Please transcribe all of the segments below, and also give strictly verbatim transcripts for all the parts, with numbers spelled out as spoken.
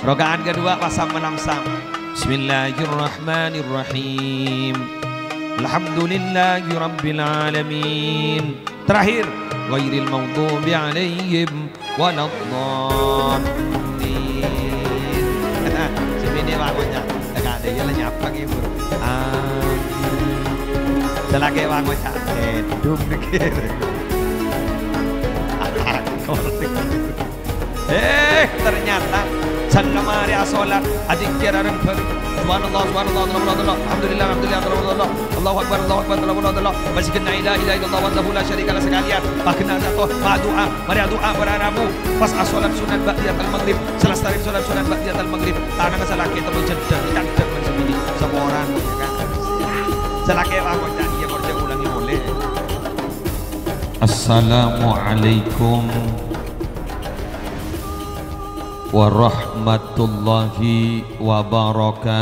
Rakaat kedua pas sama-sama. Bismillahirrahmanirrahim. Alhamdulillahirabbil alamin. Terakhir, ghairil maghdubi alaihim waladdallin. Sè binè' bângoca', "Enggak ada ya lah nyapa gitu." Amin. Sè lakè' bângoca', "Edung," gitu. Eh, ternyata sallama arè asolat, adzikkèr areng bhâr. Subhanallah, subhanallah, alhamdulillah, alhamdulillah, alhamdulillah, alhamdulillah. Allahu Akbar, Allahu Akbar, Allahu Akbar, Allahu Akbar. Pas ghenna la ilaha illallah wahdahu la syarika lah sakalian. Pas ghenna sato, pas adu'a, marè adu'a para rabu. Pas asolat sunat ba'diyatal maghrib, salastarè solat sunat ba'diyatal maghrib. Tanangnga sè lakè' temmo jhâddhâ, candhâk bân sè binè'. Saporana, ya kan? Sè lakè' bângoca', "Iyâ, kor jhâ' ulangi molè." Assalamualaikum warahmatullahi wabarakatuh.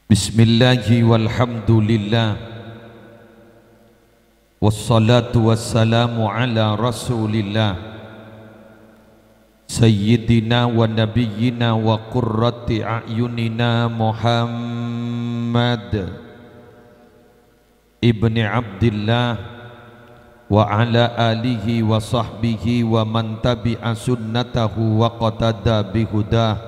Bismillahi walhamdulillah. Wassalatu wassalamu ala Rasulillah, Sayyidina wa Nabiyyina wa Qurrati A'yunina Muhammad ibni Abdillah wa ala alihi wa sahbihi wa man tabi'a sunnatahu waqtada bihudah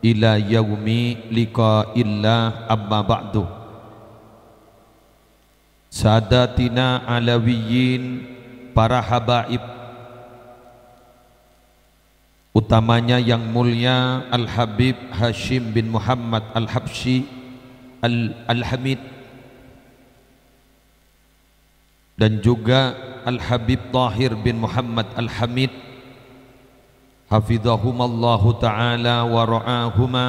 ila yaumi liqa'illah, amma ba'du. Sadatina Alawiyyin, para habaib, utamanya yang mulia Al-Habib Hashim bin Muhammad Al-Habsyi Al-, Al-Hamid, dan juga Al-Habib Tahir bin Muhammad Al-Hamid, hafizahumallahu ta'ala wa ra'ahuma,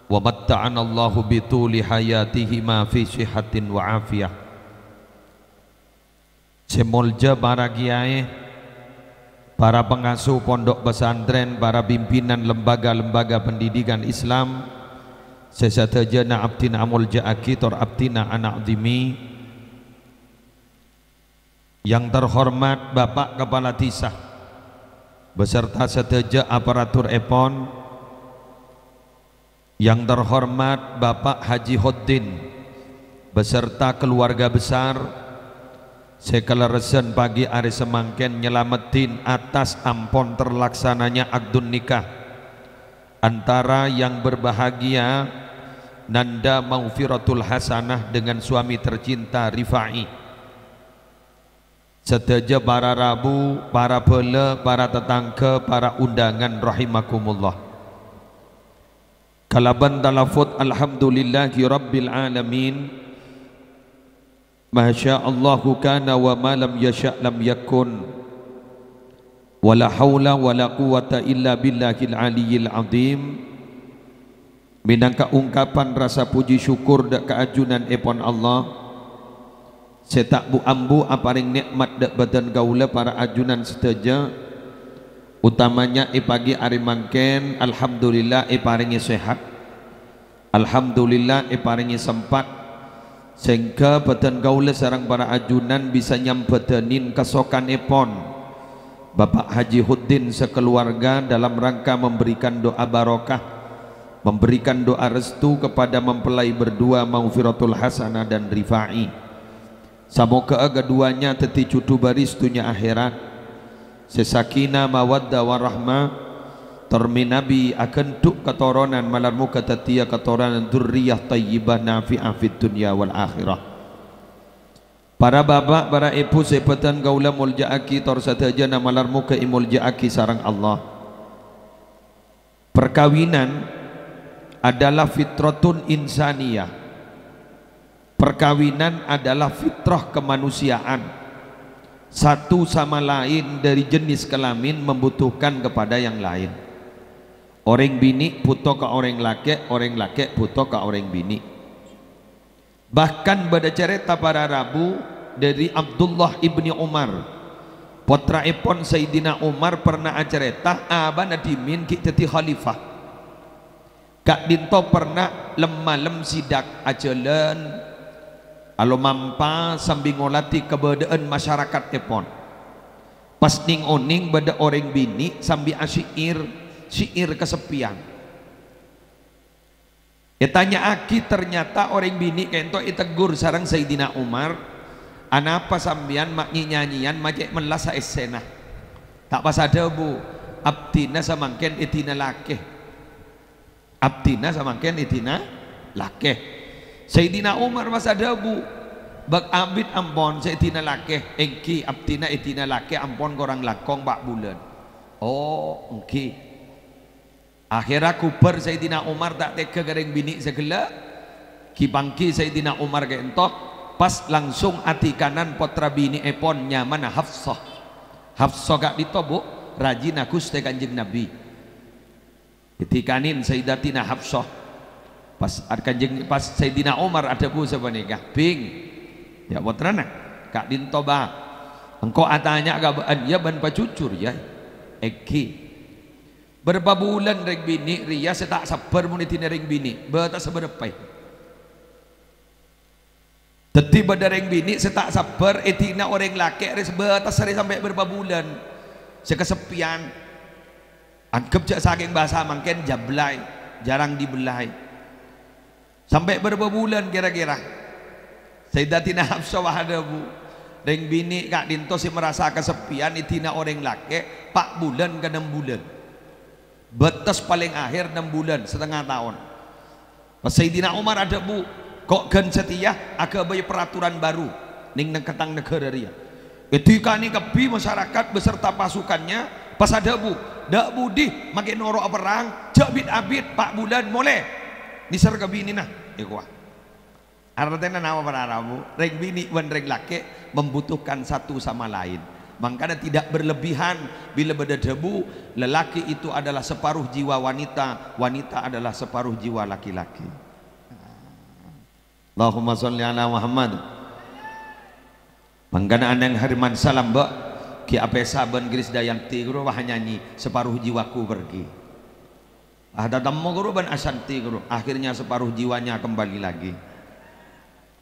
wa matta'anallahu bituli hayatihima fi sihatin wa afiyah. Sè molja para kiyaè, para pangasuh pondok pesantren, para pimpinan lembaga-lembaga pendidikan Islam, sè sadhâjâna abdhina amolja'aghi tor abdhina ana'dhimi. Yang terhormat Bapak Kepala Desa beserta sadhâjâ aparaturèpon, yang terhormat Bapak Haji Hoddin beserta keluarga besar, sè kalerressan pagi arè samangkèn nyalameddhin atas ampon terlaksananya akdun nikah antara yang berbahagia Nanda Maghfiratul Hasanah dengan suami tercinta Rifai. Sadhâjâ para rabu, para bhâlâ, para tatangghâ, para undangan rahimakumullah. Kalabân talafut alhamdulillahi rabbil alamin. Masya Allahu kana wa ma lam yasya' lam yakun. Wa la haula wa la quwwata illa billahil aliyyil azim. Mènangka ongkapan rasa puji syukur dâ' ka ajunanèpon Allah, sè ta' bu-ambu aparèng nè'mat dâ' bâdân kaulâ para ajunan sadhâjâ, otamanya è pagi arè mangkèn, alhamdulillah, èparèngè sehat. Alhamdulillah, èparèngè sempat, sehingga bâdân kaulâ sareng para ajunan bisa nyambhâdhânin kasokanèpon Bapak Haji Huddin sakeluarga dalam rangka memberikan doa barokah, memberikan doa restu kepada mempelai berdua Maghfiratul Hasanah dan Rifai. Samoghâ'â kaduwâna dhâddhi jhudhu bâris dhunnya akhèrat, sè sakinah, mawaddah, warahmah, tor mènabi aghândhu' katoronan, malar moghâ dhâddhiyâ katoronan dzurriyyah thayyibah nafi'ah fid dunya wal akhirah. Para bapa', para èbhu sè bâdân kaulâ molja'aghi, tor sadhâjâna malar moghâ èmolja'aghi sareng Allah. Perkawinan adalah fitratun insaniyah. Perkawinan adalah fitrah kemanusiaan. Satu sama lain dari jenis kelamin membutuhkan kepada yang lain. Orèng binè' buto ka orèng lakè', orèng lakè' buto ka orèng binè'. Bahkan bâdâ carèta para rabu dhâri Abdullah ibni Umar. Pottraèpon Sayyidina Umar pernah acarèta, abâ'na dhimèn ghi' dhâddhi khalifah. Ka'dinto pernah lem-malem sidak ajhâlân, Alomampa sambi ngolatè kabâdâ'ân masyarakat èpon. Pas nèng-onèng bâdâ orèng binè' sambi asyi'ir, syi'ir kaseppiyan. Ètanya'aghi, ternyata orèng binè' ka'ènto ètegghur sareng Sayyidina Umar, "Anapa sampèyan ma' nyi-, nyanyiyan ma' cè' mellas saèssèna? Ta' pas adhâbu, 'Abdhina samangkèn èdina lakè.' Abdhina samangkèn èdina lakè." Sayyidina Umar pas adhâbu, "Bâk abit ampon sè èdina lakè?" "Èngghi, abdhina èdina lakè ampon korang langkong pa' bulân." "Oh, èngghi." Akhèrra ghubâr Sayyidina Umar ta' tegghâ ka rèng binè' sè ghellâ'. Ghi-pangghi Sayyidina Umar ka'ènto, pas langsung adhikanan pottra binè'èpon nyamana Hafsah. Hafsah ka'dinto, Bu, rajina Ghustè Kanjeng Nabi. Èdhikanè Sayyidatina Hafsah. Pas ad-, Kanjeng, pas Sayyidina Umar adhâbu sapanèka, "Bhing, yâ, pottrana, ka'dinto, Bâ. Engko' atanya ka bâ'ân, yâ, bân pajhujhur, yâ." "Èngghi." "Bârâmpa bulân rèng binè' rèya sè ta' sabbhâr mon èdina rèng binè'? Bâtessa bârâmpa?" Dhâddhi bâdâ rèng binè' sè ta' sabbhâr èdina orèng lakè' rè, bâtessa rè sampè' bârâmpa bulân? Sè kaseppiyan. Angghep jâ' sakèng bhâsa mangkèn jablay, jarang dibelay. Sampè' bârâmpa bulân kèra-kèra? Sayyidatina Hafsah pas adhâbu, "Rèng binè' ka'dinto sè marasa kaseppiyan èdina orèng lakè' pa' bulân ka nem bulân. Bâtes palèng ahèr nem bulân, satengnga taon." Pas Sayyidina Umar adhâbu, "Ko' ghân satèya aghâbây peraturan baru nèng, nèng ka tang naghârâ rèya." Èdhikanè kabbhi masyarakat beserta pasukannya, pas adhâbu, "Dâ' budi makè noro'a perrang, jâ' bit-abit, pa' bulân molè nèser ka binèna." Èkowa. Artèna napa, para rabu? Rèng binè' bân rèng lakè' membutuhkan satu sama lain. Mangkana tidak berlebihan bilâ bâdâ dhâbu, lelaki itu adalah separuh jiwa wanita, wanita adalah separuh jiwa laki-laki. Allahumma sholli ala Muhammad. Mangkana anèng Harman Salam, Mbok, ghi' apèsa bân Krisdayanti ghuru, wah, nyanyi, "Separuh jiwaku pergi." Ah, tatemmo ghuru bân Asanti ghuru, akhirnya separuh jiwanya kembali lagi.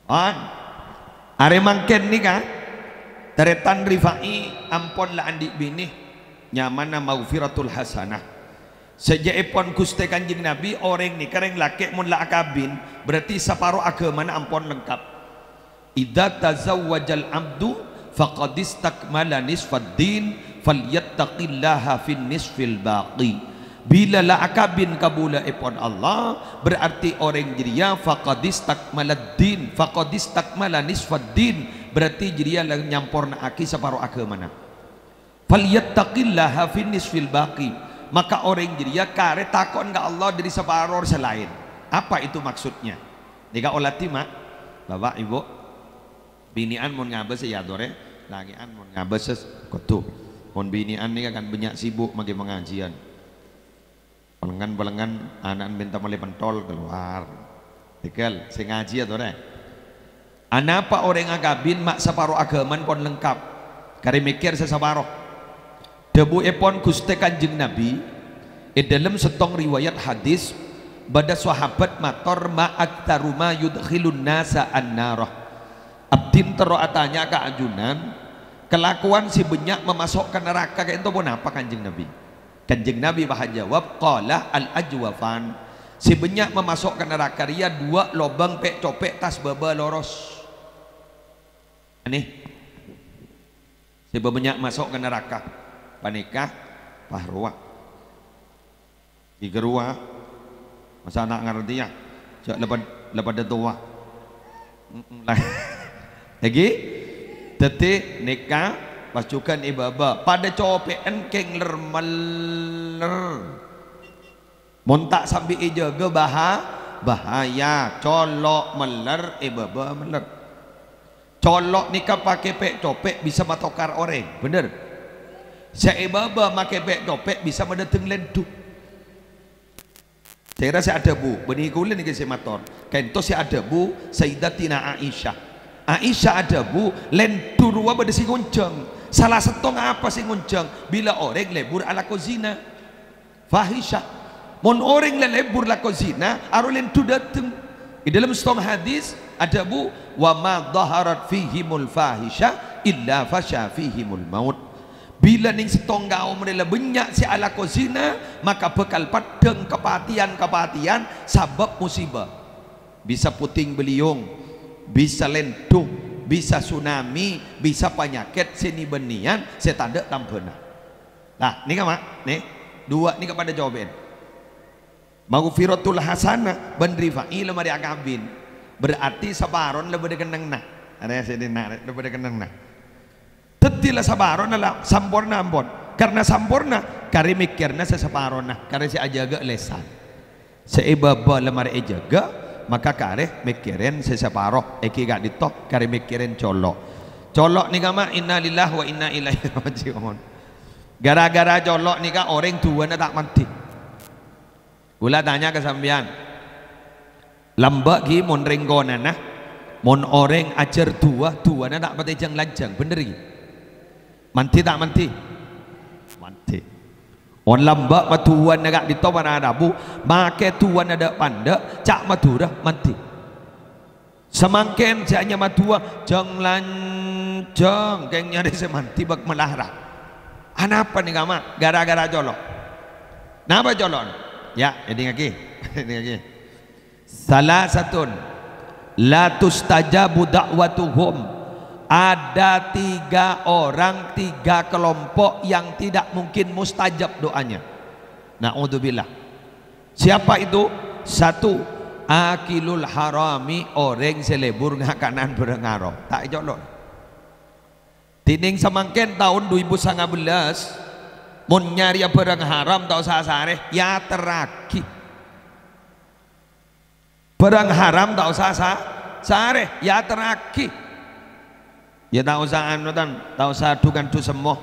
On. Arè mangkèn nèka, tarètan Rifai ampon la andi' binè, nyamana Maghfiratul Hasanah. Sajâ'èpon Ghustè Kanjeng Nabi, orèng nèka rèng lakè' mon la akabin, berarti saparo aghâmana ampon lengkap. "Idza tazawwajal abdu faqad istakmala nisfad din, falyattaqillaha fin nisfil baqi." Bilâ la akabin kabulâèpon Allah, berarti orèng jârèya faqad istakmalad din, faqad istakmala nisfad din, berarti jârèya la nyamporna'aghi saparo aghâmana. "Falyattaqillaha fin nisfil baqi." Maka orèng jârèya karè tako'en ka Allah dâri saparo sè laèn. Apa itu maksudnya? Nèka olatè, Ma', Bapa', Ibu. Binè'an mon ngabâs, yâ, torè. Lakè'an mon ngabâs, kodhu. Mon binè'an nèka kan bânnya' sibuk maghi pangajiân. Palengngan-palengngan ana'na mènta mellè pentol, kalowar. Tèghâl, sè ngajhi yâ torè. Anapa orèng akabin ma' saparo aghâmana pon lengkap? Karè mèkkèr sè saparo. Dhâbuèpon Ghustè Kanjeng Nabi, è dhâlem sèttong riwayat hadis, bâdâ sahabat mator, "Ma aktsaru ma yudkhilun nasa an-nara." Abdhina terro atanya ka ajunan, kalakowan sè bânnya' mamaso' ka naraka ka'ènto ponapa, Kanjeng Nabi? Kanjeng Nabi pas ajâwâb, qala, "Al-ajwafan." Sè bânnya' mamaso' ka naraka rèya duwâ' lobâng pè'-copè' attas bâbâ loros. Anè. Sè bânnya' maso' ka naraka panèka pas rowa. Ghi' ghâruwa. Masa ta' ngartè, yâ? Jâ' la pad-, la padâ towa. Mm-mm, la. Èngghi? Dhâddhi nèka pas jhughân è bâbâ. Padâ copè'en kèng ler-meller. Mon ta' sambi èjâgâ baha-, bahaya. Colo' meller è bâbâ meller. Colo' nèka pake pè'-copè' bisa matokar orèng, bhender? Sè è bâbâ make pè'-copè' bisa madhâddhâng lèndhu. Sèra sè adhâbu, bânnè kaulâ nèka sè mator. Ka'ènto sè adhâbu Sayyidatina Aisyah. Aisyah adhâbu, lèndhu rowa bâdâ sè ngonjhâng. Sala sèttong apa sè ngonjhâng? Bilâ orèng lebur alako zina. Fahisyah. Mon orèng la lebur lako zina, aro lèndhu dhâddhâng. È dâlem sèttong hadis adhâbu, "Wa ma dhaharat fihimul fahisyah illa fasya fihimul maut." Bilâ nèng sèttong kaum rèya la bânnya' sè alako zina, maka bhâkal peddhâng kapatèyan-kapatèyan sabâb musibah. Bisa puting beliung, bisa lèndhung, bisa tsunami, bisa panyakèt sè nè-bânnèyan sè tadâ' tambhâna. Nah, nèka, Ma', nè, duwâ' nèka padâ cobâ'ân. Maghfiratul hasanah bân Rifa'i la marè akabin. Berarti saparona la bâdâ kennengnganna. Arè sè dinna' rè, la bâdâ kennengnganna. Dhâddhi la saparona la samporna ampon. Karna samporna, karè mèkkèrana sè saparona, karè sè ajâgâ lèsan. Sè è bâbâ la marè èjâgâ, maka karè mèkkèrèn sè saparo, èngghi ka'dinto karè mèkkèrèn colo'. Colo' nèka, Ma', innalillahi wa inna ilaihi raji'un. Gara-gara colo' nèka orèng duwâna ta' mandhi. Kaulâ tanya ka sampèyan, lambâ' ghi mon rèng konana, mon orèng ajhâr duwâ, duwâna ta' patè jhâng-lanjhâng, bhender ghi? Mandhi ta' mandhi? Mandhi. Mon lambâ' maduwâna ka'dinto para rabu, makè duwâna dâ'-pandâ', ca' Madhurâ mandhi. Samangkèn sè anyama duwâ jhâng-lanjhâng, kèng nyarè sè mandhi bâk malarat. Anapa nèka, Ma'? Gara-gara colo'. Napa colo'na? Ya, èdingngaghi. Èdingngaghi. Salasatun la tustajabu da'watuhum. Ada tiga orang, tiga kelompok yang tidak mungkin mustajab doanya. Na'udzubillah. Siapa itu? Satu, akilul harami, orèng sè lebur ngakanan bhârâng haram. Ta' ècolo'. Dhinèng samangkèn taon du èbu sanga bellâs, mon nyarèya bhârâng haram ta' osa sarè, èyaterraghi. Bhârâng haram ta' osa sa-, sarè, èyaterraghi. Ya, ta' osa anu, tan, ta' osa du-kandu semmo.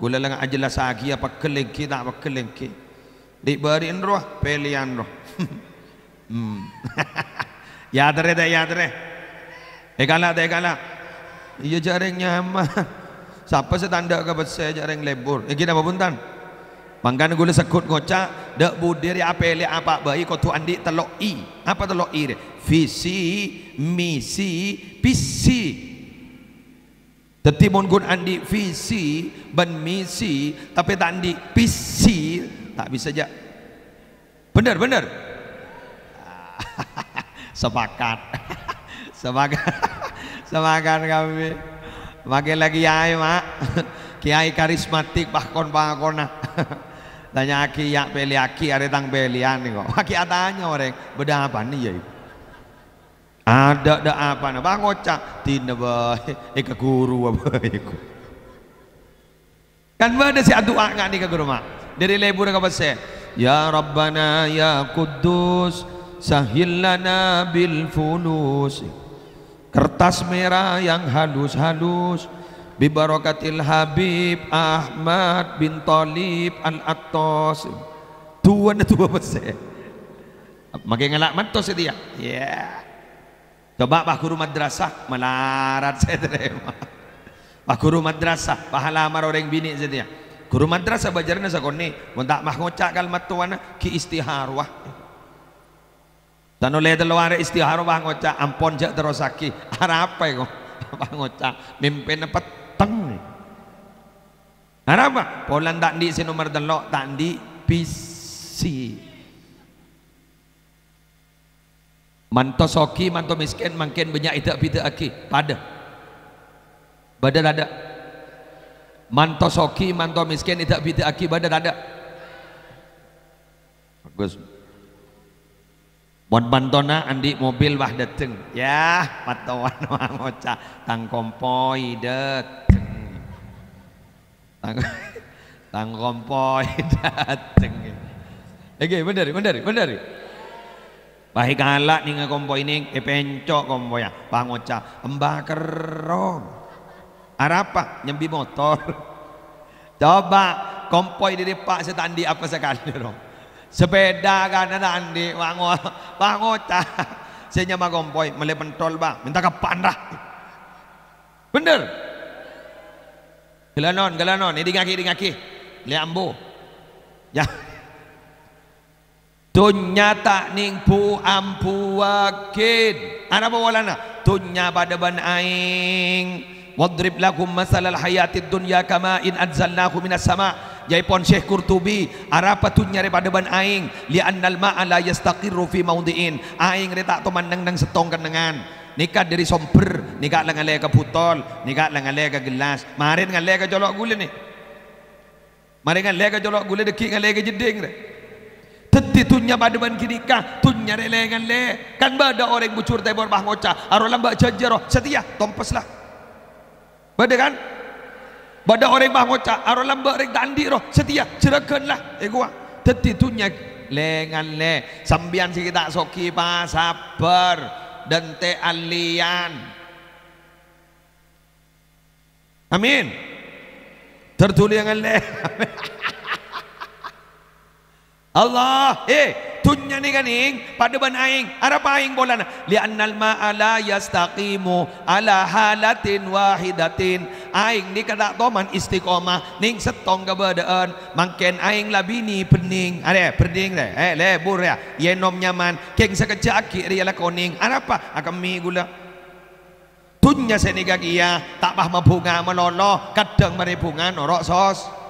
Kaulâ la ajhellassaghi, ya pegghel èngghi, ta' pegghel èngghi. Ri'-bâri'en rowa, pèlèyan rowa. Hmm. Èyaterrè ta' èyaterrè? Èkala' ta' èkala'? Iyâ, jhâ' rèng nyaman. Sapa sè ta' endâ' ka pèssè, jhâ' rèng lebur. Èngghi napa bhunten? Mangkana kaulâ segghut ngoca', dâ' budi rè apèlè apa bhâi kodhu andi' tello' I. Apa tello' I rè? Visi, misi, pisi. Dhâddhi mon ghun andi' visi bân misi, tapè ta' andi' pisi, ta' bisa jhâ'. Bhender, bhender. Sepakat. Sepakat. Sepakat kami. Makkè la kèyaè, Ma'. Kèyaè karismatik, pakon-pakonna. Tanya'aghi, ya, pèlèyaghi, arè tang pèlèyan, kok. Makkè atanya orèng, "Bâdâ apana, ya, iku?" Adâ', dâ' apana, pangoca', dinah bhâi, èkaghuru bhâi, kok. Kan bâdâ sè adu'a nga' nèka, ghuru, Ma'. Dâri lebur ka pèssè. "Ya Rabbana ya Quddus, sahhil lana bil fulus." Kertas merah yang halus-halus, bi barakatil Habib Ahmad bin Thalib Al-Attas. Duwâna duwâ pèssè. Makkè ngala' manto satèya. Yâ. Coba, Pak Guru Madrasah, malarat sè tarèma. Pak Guru Madrasah, pahala amar orèng binè' satèya. Guru Madrasah bâjârânna sakonè', mon ta' pangoca' kalimat towana, ghi' istiharowa. Tan ollè tello arè istiharowa, pangoca', "Ampon, jhâ' terrossaghi." Arapa, kok? Pangoca', "Mèmpèna petteng." Arapa? Polana ta' andi' sè nomer tello', ta' andi' bisi. Manto soghi, manto mèskèn, mangkèn bânnya' èdâ'-bidâ'aghi. Padâ. Bâdâ tadâ'? Manto soghi, manto mèskèn èdâ'-bidâ'aghi. Bâdâ tadâ'? Bagus. Mon mantona andi' mobil, wah, dâteng. Yâ, mattowana ngoca', "Tang kompoy dâteng." Tang, tang kompoy dâteng. Èngghi, bhender, bhender, bhender. Wah, èkala' nèng kompoy nèng, èpènco' kompoyya. Pangoca', "Emba kerrong." Arapa? Nyambi motor. Coba, kompoy dâri eppa' sè ta' andi' apa sakalè, ro. Sepèda kana ta' andi', pango-, pangoca'. Sè nyama kompoy, mellè pentol, Bâ. Mènta ka eppa'na, ra. Bhender. Ghâlânon, ghâlânon, èdingngaghi, èdingngaghi. Lè ambu. Yâ. Dhunnya ta' neng bu-ambuwaghin. Arapa polana? Dhunnya padâ bân aèng. Wadrib lahum masalal hayatid dunya kama'in anzalnahu minas sama'. Yâèpon Syekh Qurtubi, arapa dhunnya rè padâ bân aèng? Li'annal ma'a la yastaqirru fi maudhi'in. Aèng rè ta' toman neng-neng settong kennengngan. Nèka dhâri sombher, nèka la ngalè ka butol, nèka la ngalè ka gellas. Marèn ngalè ka colo' ghulâ nè. Marèn ngalè ka colo' ghulâ, dhâggi' ngalè ka jeddhing, rè. Dhâddhi dhunnya padâ bân ghânèka, dhunnya rè lè-ngalè. Kan bâdâ orèng bujur tèmor pas ngoca', "Aro lambâ' jhânjhi ro, satèya, tompes la." Bâdâ kan? Bâdâ orèng pas ngoca', "Aro lambâ' rèng ta' andi' ro, satèya, jhârâghân la." Èkowa. Dhâddhi dhunnya lè-ngalè. Sampèyan sè ghi' ta' soghi, pas sabbhâr. Dântè' allèyan. Amin. Ter dhuli ngalè. Allah, eh, dhunnya nèka neng, padâ bân aèng. Arapa aèng polana? Li'annal ma'a la yastaqimu ala halatin wahidatin. Aèng nèka ta' toman istiqomah neng settong kabâdâ'ân. Mangkèn aèng la binè bhennèng. Arè, bhennèng rè. Eh, lebur yâ. Yâ ènom nyaman. Kèng sakejjhâ' aghi' rèya la konèng. Arapa? Akemmè ghulâ. Dhunnya sè nèka kèya ta' pas mabhunga malolo, kadhâng marè bhunga noro' sos.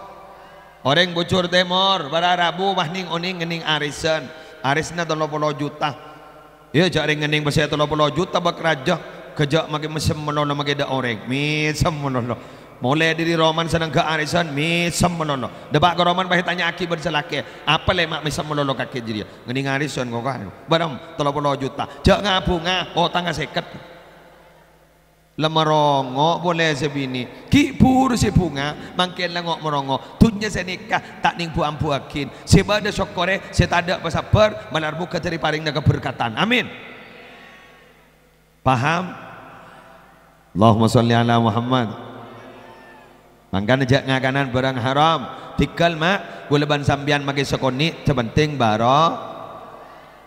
Orèng bujur tèmor, bârâ' rabu pas neng-onèng ngennèng arisan. Arisanna tello polo juta. Iyâ, jhâ' rèng ngennèng pèssè tello polo juta bâk rajâ, ghâjâ' makè mèsem malolo makè dâ' orèng. Mèsem malolo. Molè dhâri roman senneng ghâ' arisan, mèsem malolo. Dâpa' ka roman pas ètanya'aghi bân sè lakè', "Apa lè ma' mèsem malolo kakè jârèya?" "Ngennèng arisan kok, Kak." "Bârâmpa?" "Tello polo juta." "Jhâ' ngabhunga, otangnga sèket." La marongo' polè sè binè. Ghi' buru sè bhunga, mangkèn la ngo'-marongo'. Dhunnya sè nèka ta' neng bu-ambuwaghin. Sè bâdâ sokkorè, sè tadâ' pasabbhâr, malar moghâ dhâri parèngna kaberkatan. Amin. Paham? Allahumma sholli ala Muhammad. Mangkana jhâ' ngakanan bhârâng haram. Dhigghâl, Ma', ghulâ bân sampèyan makè sakonè', sè penting baro-,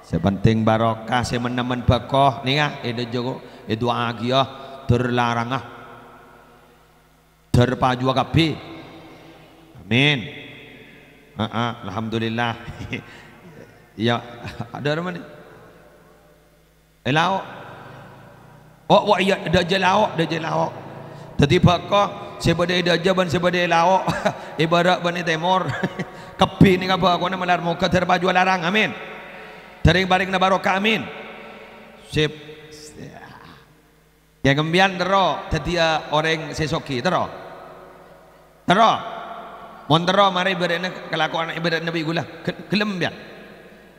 sè penting barokah, sè men-nemmen bhâko. Nèka, è dâjâ ko-, èdu'aaghiyâ, dâr larangnga. Dâr pajuwâ kabbhi. Amin. Heeh, alhamdulillah. Iyâ, adâ' rèmma nè? È lao'. Oh, wa iyâ, dâjâ lao', dâjâ lao'. Dhâddhi bhâko, sè bâdâ è dâjâ bân sè bâdâ è lao', è bârâ' bân è tèmor. Kabbhi nèka bhâkona malar moghâ dâr pajuwâ larang. Amin. Dâri parèngna barokah. Amin. Sip. Yâ, sampèyan terro dhâddhiyâ orèng sè soghi, terro. Terro. Mon terro, marè bârâ'na kalakowan ibarat Nabbhi ghulâ. Ge-, ghellem, yâ.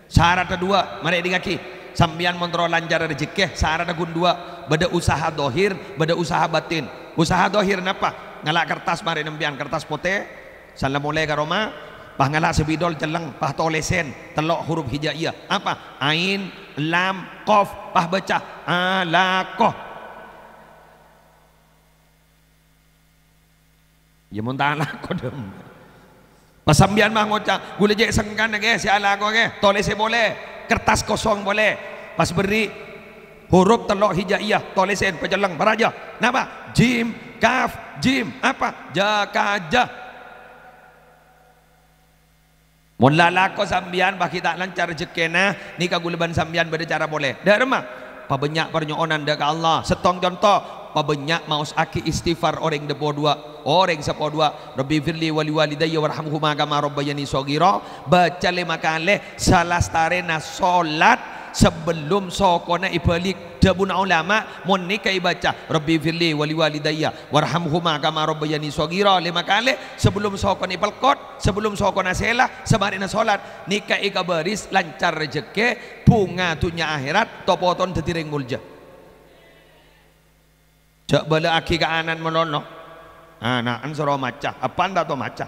Saradhâ duwâ', marè èdingngaghi. Sampèyan mon terro lancar rejhekkè, saradhâ ghun duwâ'. Bâdâ usaha dhohir, bâdâ usaha batin. Usaha dhohir napa? Ngala' kertas marè sampèyan, kertas potè. San la molè ka roma, pas ngala' spidol celleng, pas tolèsèn tello' huruf hijaiyah. Apa? Ain, lam, qof, pas bâca, alako. Yâ, mon ta' alako, dhâm. Pas sampèyan mah ngoca', "Ghulâ cè' sengkana, ghi, sè alako, ghi." Tolèsè polè, kertas kosong polè. Pas berri', huruf tello' hijaiyah, tolèsèn, pacelleng, parajâ. Napa? Jim, kaf, jim. Apa? Jakaja. Mon la alako sampèyan, pas ghi' ta' lancar rejhekkèna, nèka ghulâ bân sampèyan bâdâ cara polè. Dâ' remma? Pabânnya' parnyo'onan dâ' ka Allah. Sèttong conto, pabânnya' maosaghi istighfar orèng dâ' poduwâ', orèng sappoduwâ'. "Rabbighfirli wa liwalidayya warhamhuma kama rabbayani shaghira." Bâca lèma kalè, salastarèna solat, sabellum sokona èbâli'. Dhâbuna ulama, mon nèka èbâca, "Rabbighfirli wa liwalidayya warhamhuma kama rabbayani shaghira," lèma kalè, sabellum sokona èpelkot, sabellum sokona sèla, samarèna solat, nèka èkabâris, lancar rejhekkè, bhunga dhunnya akhèrat, to-poton dhâddhi rèng molja. Jhâ' bâlâ'aghi ka ana'na malolo. Ana'na soro maca, eppa'na ta' to maca.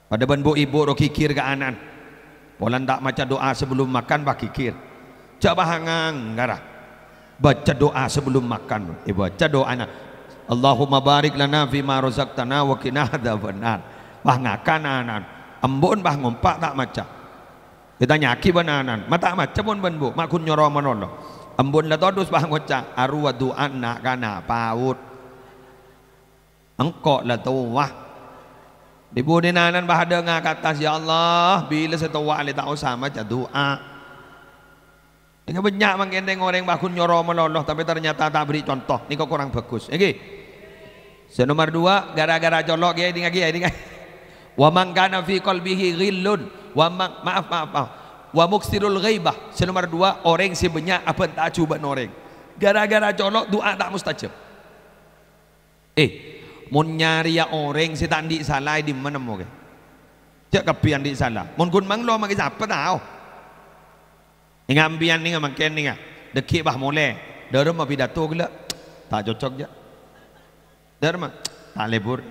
Padâ bân bu'-ibu' ro ghighir ka ana'na. Polana ta' maca du'a sabellum makan, pas ghighir. Jhâ' pas ngangghâr. Bâca du'a sabellum makan. Èbâca du'ana, "Allahumma barik lana fima razaqtana wa qina adzabannar." Pas ngakan ana'na. Embu'na pas ngompa' ta' maca. Ètanya'aghi bân ana'na, "Ma' ta' maca mon bân bu', ma' ghun nyoro malolo?" Embu'na la todus pas ngoca', "Arowa du'ana kana' paut. Engko' la towa." Dhi-budhina nan padhâ ngakata, "Ya Allah, bilâ sè towa alè ta' osa maca du'a." Nèka bânnya' mangkèn rèng-orèng paggun nyoro malolo, tapè ternyata ta' bherri' conto. Nèka kurang bagus. Ènggi. Sè nomer dua, gara-gara colo', ghi, èdingngaghi, èdingngaghi. "Wa man kana fi qalbihi ghillun, wa man," maaf, maaf, maaf. "Wa muksirul ghaibah." Sè nomer dua, orèng sè bânnya' abhânta jhubâ'na orèng. Gara-gara colo', du'a ta' mustajab. Eh, mon nyarèya orèng sè ta' andi' sala, è dimma nemmo, ghi? Jhâ' kabbhi andi' sala. Mon ghun manglo, maghi sapa tao? Nènga' empèyan nènga' mangkèn nènga'. Dhâggi' bâ molè. Dhâremma pidato ghellâ'. Ta' cocok, jhâ'. Dhâremma. Ta' lebur.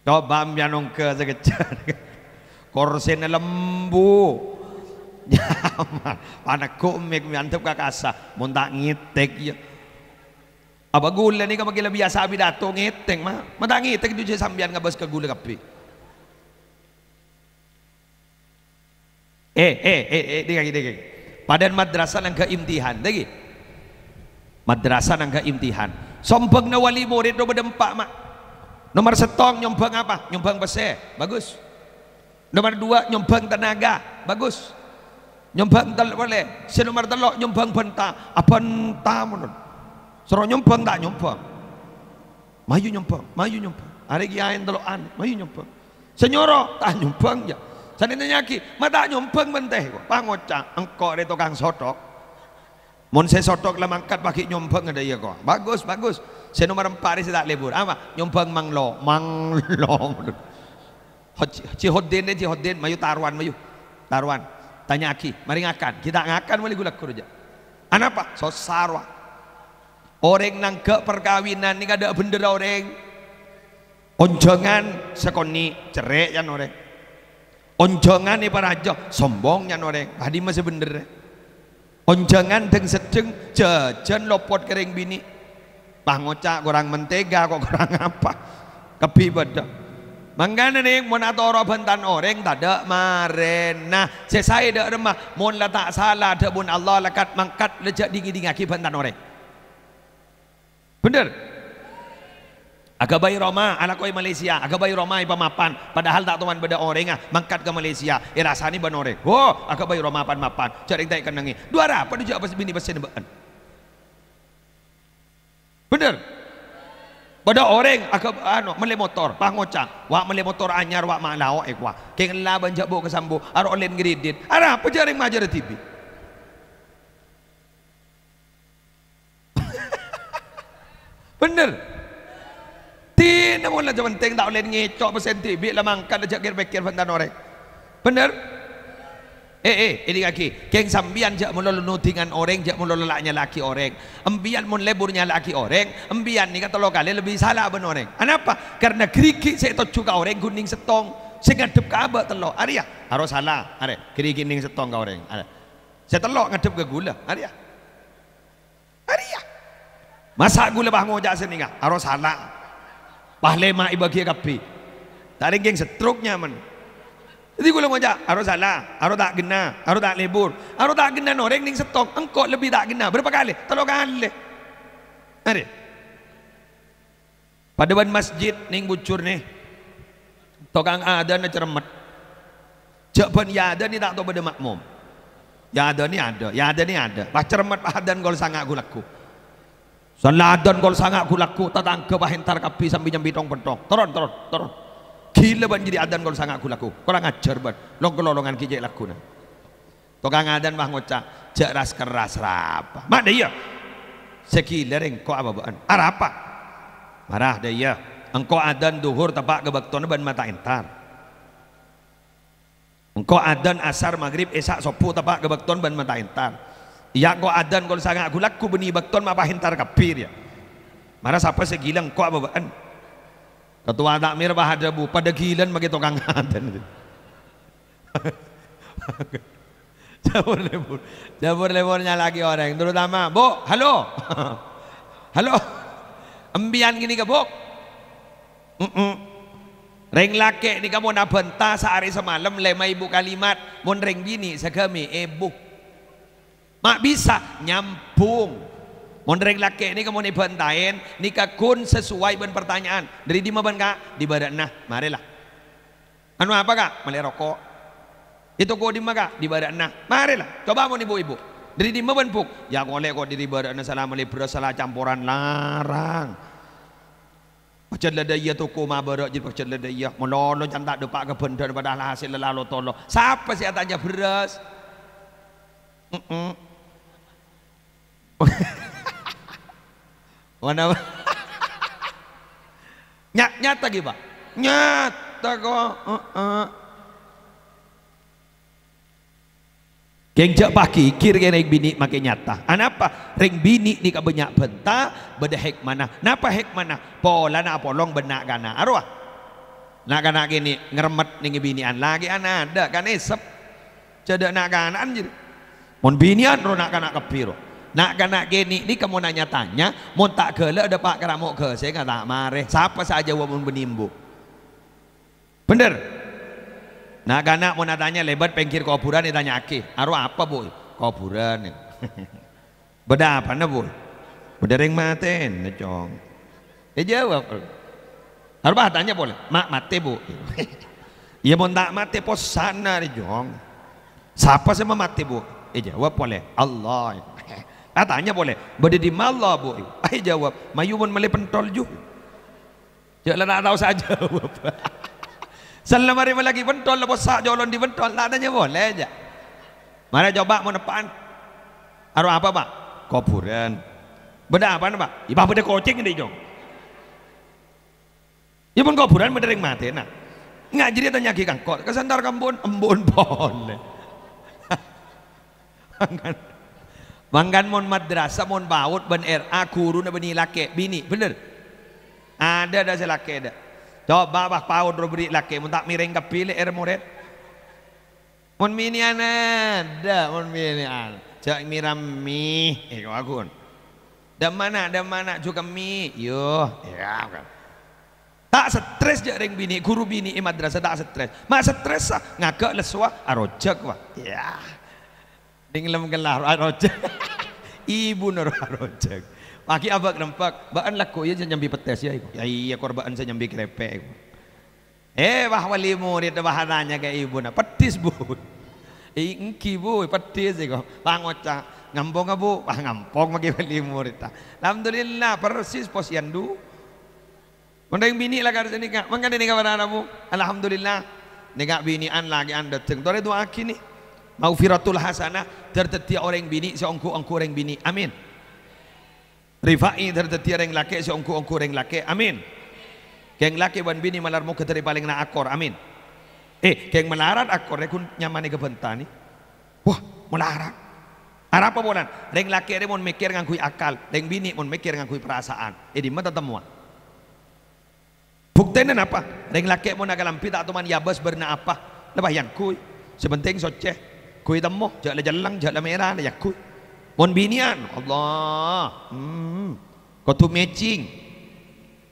Coba empèyan ongghâ sakejjhâ'. Korsèna lembu. Nyaman. Panegghu' mik mèyandep ka kassa. Mon ta' ngètèk, iyâ. Apa ghulâ nèka maghi la biyasa pidato ngètèk, ma? Ma' ta' ngètèk dhu jhâ' sampèyan ngabâs ka ghulâ kabbhi. Eh, eh, eh, eh, dhingngaghi, dhingngaghi. Padâna madrasah nangghâ imtihan, dhingngaghi. Madrasah nangghâ imtihan. Sombhângnga wali murid rowa bâdâ empa', ma'. Nomer sèttong nyombhâng apa? Nyombhâng pèssè. Bagus. Nomer dua, nyombhâng tenaga. Bagus. Nyombhâng tel-, polè. Sè nomer tello', nyombhâng bhânta. Abhânta, mon. Soro nyombhâng, ta' nyombhâng. Mayu nyombhâng, mayu nyombhâng. Arè kèyaèna tello'an, mayu nyombhâng. Sè nyoro, ta' nyombhâng, jhâ'. Sanèyanna nyanya'aghi, "Ma' ta' nyombhâng, bhânta, ko'." Pangoca', "Engko' rè tokang sothok." Mon sè sothok la mangkat paghi' nyombhâng, adâ iyâ, ko'. Bagus, bagus. Sè nomer empa' rè sè ta' lebur. Apa? Nyombhâng manglo, manglo. Haji, Haji Hoddin rè, Haji Hoddin, mayu tarowan, mayu. Tarowan. Tanya'aghi, marè ngakan. Ghi' ta' ngakan, malè ghu-lagghu rèya. Anapa? Sossa, rowa. Orèng nangghâ' parkabinan nèka adâ' bhendherra orèng. Onjhângan sakonè', cerrè' can orèng. Onjhângan èparajâ, sombong can orèng. Bâdimma sè bhendher, rè? Onjhângan dhâng-seddhâng, jhâjhân lopot ka rèng binè'. Pangoca' korang mentega, ko' korang apa? Kabbhi bâdâ. Mangkana, nèng, mon atoro' bhânta orèng, tadâ' marèna. Sè saè dâ' remma, mon la ta' sala, dhâbuna Allah, la kat-mangkat, la jhâ' dhing-ngèdhingngaghi bhânta orèng. Bhendher? Aghâbây roma, alako è Malaysia, aghâbây roma è pamapan, padahal ta' toman bâdâ orèngnga, mangkat ka Malaysia, èrasanè bân orèng. Wo, aghâbây roma pan-mapan, jhâ' rèng ta' èkennengngè. Dhu arapa dhu jhâ' pas binè pèssèna bâ'ân. Bhendher? Bâdâ orèng aghâb-, ano, mellè motor, pangoca', "Wa' mellè motor anyar, wa' ma' lao', è, kowa. Kèng ella bân jhâ' bu' kasambu, aro' ollèna ngredit." Arapa jhâ' rèng majârâ dhibi'? Bhendher. Dinah mon la jhâ' pentèng ta' ollè ngèco' pèssèna dhibi' la mangkat jhâ' kèr-pèkkèr bhânta orèng. Bhendher? Eh, eh, èdingngaghi. Kèng sampèyan jhâ' malolo nodhingan orèng, jhâ' malolo la nyala'aghi orèng. Empèyan mon lebur nyala'aghi orèng, empèyan nèka tello kalè lebbi sala bân orèng. Anapa? Karna ghârighi' sè ètojjhu ka orèng ghun nèng sèttong, sè ngadhep ka abâ' tello'. Arèya, aro sala, arè, ghârighi' nèng sèttong ka orèng. Arè. Sè tello' ngadhep ka ghulâ. Arèya. Arèya. Masa' ghulâ pas ngoca' sanèka, aro sala. Pas lèma' èbâghi kabbhi. Ta' rèng kèng stroke nyaman. Dhâddhi ghulâ ngoca', aro sala, aro ta' ghenna, aro ta' lebur, aro ta' ghenna orèng nèng sèttong, engko' lebbi ta' ghenna. Bârâmpa kalè? Tello kalè. Arè. Padâ bân masjid nèng bujur nè. Tokang adzan cermet. Jhâ' bân èadzanè ta' tao bâdâ ma'mum. Èadzanè adâ', èadzanè adâ'. Pas cermet pas adzan kol sanga' ghu-lagghu. San la adzan kol sanga' ghu-lagghu, tatangghâ pas entar kabbhi sambi nyambi thong-penthong. Toron, toron, toron. Ghilâ bân jârèya adzan kol sanga' ghu-lagghu. Korang ajhâr bân. Long-kalolongan ghi' cè' lagghuna. Tokang adzan pas ngoca', "Jhâ' ras-kerras rapa." Ma' dâ' iyâ. Sè ghilâ rèng ko' abâbâ'ân. Arapa? Mara dâ' iyâ. Engko' adzan dhuhur teppa' ka bâktona bân ma' ta' entar. Engko' adzan asar, maghrib, isya, sobbhu teppa' ka bâktona bân ma' ta' entar. Iyâ, engko' adzan kol sanga' ghu-lagghu bânnè bâktona ma' pas entar kabbhi rèya. Mara sapa sè ghilâ engko' abâbâ'ân? Ketua takmir pas adhâbu, "Padâ ghilâna maghi tokang adzan." Jhâbur lebur. Jhâbur lebur nyala'aghi orèng, terutama, "Bu, halo." "Halo." "Empèyan ghânèka, Bu?" "Mm-mm." Rèng lakè' nèka mon abhânta saarè samalem lèma èbu kalimat, mon rèng binè' saghâmè' èbu. Ma' bisa nyambung. Mon rèng lakè' nèka mon èbhântaèn, nèka ghun sesuai bân partanya'an. "Dâri dimma bân, Ka'?" "Dâri bârâ'na." "Marè la." "Anu apa, Ka'?" "Mellè roko'." "È toko dimma, Ka'?" "Dâri bârâ'na." "Marè la. Coba mon ibu-ibu. Dâri dimma bân, Bu'?" "Ya, kolè' ko' dâri bârâ'na, sala mellè bherrâs, sala camporan larang. Pajhât la dâ' iyâ toko ma' bârâ' jârèya, pajhât la dâ' iyâ. Malolo can ta' dâpa' ka bhândhâna padahal hasil la lo-tolo. Sapa sè atanya bherrâs?" Heeh. Mana? Nya-, nyata ghi, Pak? Nyata kok. Heeh. Kèng jhâ' pagigir kèng rèng binè' makè nyata. Anapa? Rèng binè' nèka bânnya' bhânta, bâdâ hèkmana. Napa hèkmana? Polana apolong bân na'-kana'. Arowa. Na'-kana' kènè' ngremmet nèng binè'an, lakè'an adâ', kan èsep. Jhâ' dâ' na'-kana'an jârèya. Mon binè'an ro na'-kana' kabbhi ro. Na'-kana' kènè' nèka mon nya-tanya, mon ta' ghellâ' dâpa' ka ramo' ghâsèngnga ta' marè. Sapa sè ajâwâb mon bânnè embu'? Bhender? Na'-kana' mon atanya lèbât pèngghir kobhurân ètanya'aghi, "Arowa apa, Bu'?" "Kobhurân." "Bâdâ apana, Bu'?" "Bâdâ rèng matèna, Cong." Èjâwâb. Arowa atanya polè, "Ma' matè, Bu'?" "Iyâ, mon ta' matè, possana rè, Cong." "Sapa sè mamatè, Bu'?" Èjâwâb polè, "Allah." Atanya polè, "Bâdâ è dimma Allah, Bu'?" Èjâwâb, "Mayu mon mellè pentol, Ju." Jhâ' la ta' tao sè ajâwâb. Sella marè mellèaghi pentol, la possa' jhâ' olon dâri pentol, ta' tanya polè, jhâ'. Marè coba mon eppa'an. "Arowa apa, Pak?" "Kobhurân." "Bâdâ apana, Pak?" "Iyâ, Pak, bâdâ kocèng dâ' iyâ, Cong." "Iyâ, mon kobhurân bâdâ rèng matèna." Nga' jârèya tanya'aghi ka engko', ka santar ka embu'en, embu'en polè. Mangkana, mangkana mon madrasah, mon PAUD bân R A, ghuruna bânnè lakè', binè', bhender? Adâ', adâ' sè lakè', adâ'. Coba, Pak, PAUD ro bânnè lakè', mon ta' mèrèng kabbhi lè' er-morèd. Mon binè'an adâ', mon binè'an. Jhâ' mèra mè, èko aghun. Dâ' mana, dâ' mana, jhâ' kemmè. Yo, ya, kan. Ta' strès jhâ' rèng binè', ghuru binè' è madrasah ta' strès. Ma' strès, a, ngaghâ' lessowa, arojhâk, wah. Ya. Dhinglem kellar, arojhâk. Ibu noro' arojhâk. Paghi' abâk-rembâk, "Bâ'ân lagghu' iyâ sè nyambi pettès iyâ, ibu?" "Ya iyâ, kor bâ'ân sè nyambi krèpèk, ibu." Eh, wah, wali murid, wah, atanya ka ibuna, "Peddhis, Bu?" "Èngghi, Bu, peddhis, èko." Wah, ngoca', "Ngampongnga, Bu?" Wah, ngampong maghi wali murid, ta. Alhamdulillah, persis pos èyandu. Mon rèng binè' lakar sanèka, mangkana nèka para rabu. Alhamdulillah. Nèka binè'an lakè'an dâteng. Torè du'aaghi nè. Maghfiratul hasanah, dâr-, dâddhiyâ orèng binè' sè ongghu-ongghu orèng binè'. Amin. Rifa'i dâr-, dâddhiyâ rèng lakè' sè ongghu-ongghu rèng lakè'. Amin. Kèng lakè' bân binè' malar moghâ dâri palèngnga akor. Amin. Eh, kèng malarat akorrè ghun nyamanè kabhânta nè. Wah, malarat. Arapa polana? Rèng lakè' rè mon mèkkèr ngangghuy akal, rèng binè' mon mèkkèr ngangghuy parasaan. È dimma tatemmowa? Buktèna napa? Rèng lakè' mon akalambhi ta' toman èabâs bârna apa, la pas èangghuy. Sè pentèng soccè. Ghuy temmo, jhâ' la celleng, jhâ' la mèra, la èangghuy. Mon binè'an, Allah. Hmm. Kodhu matching.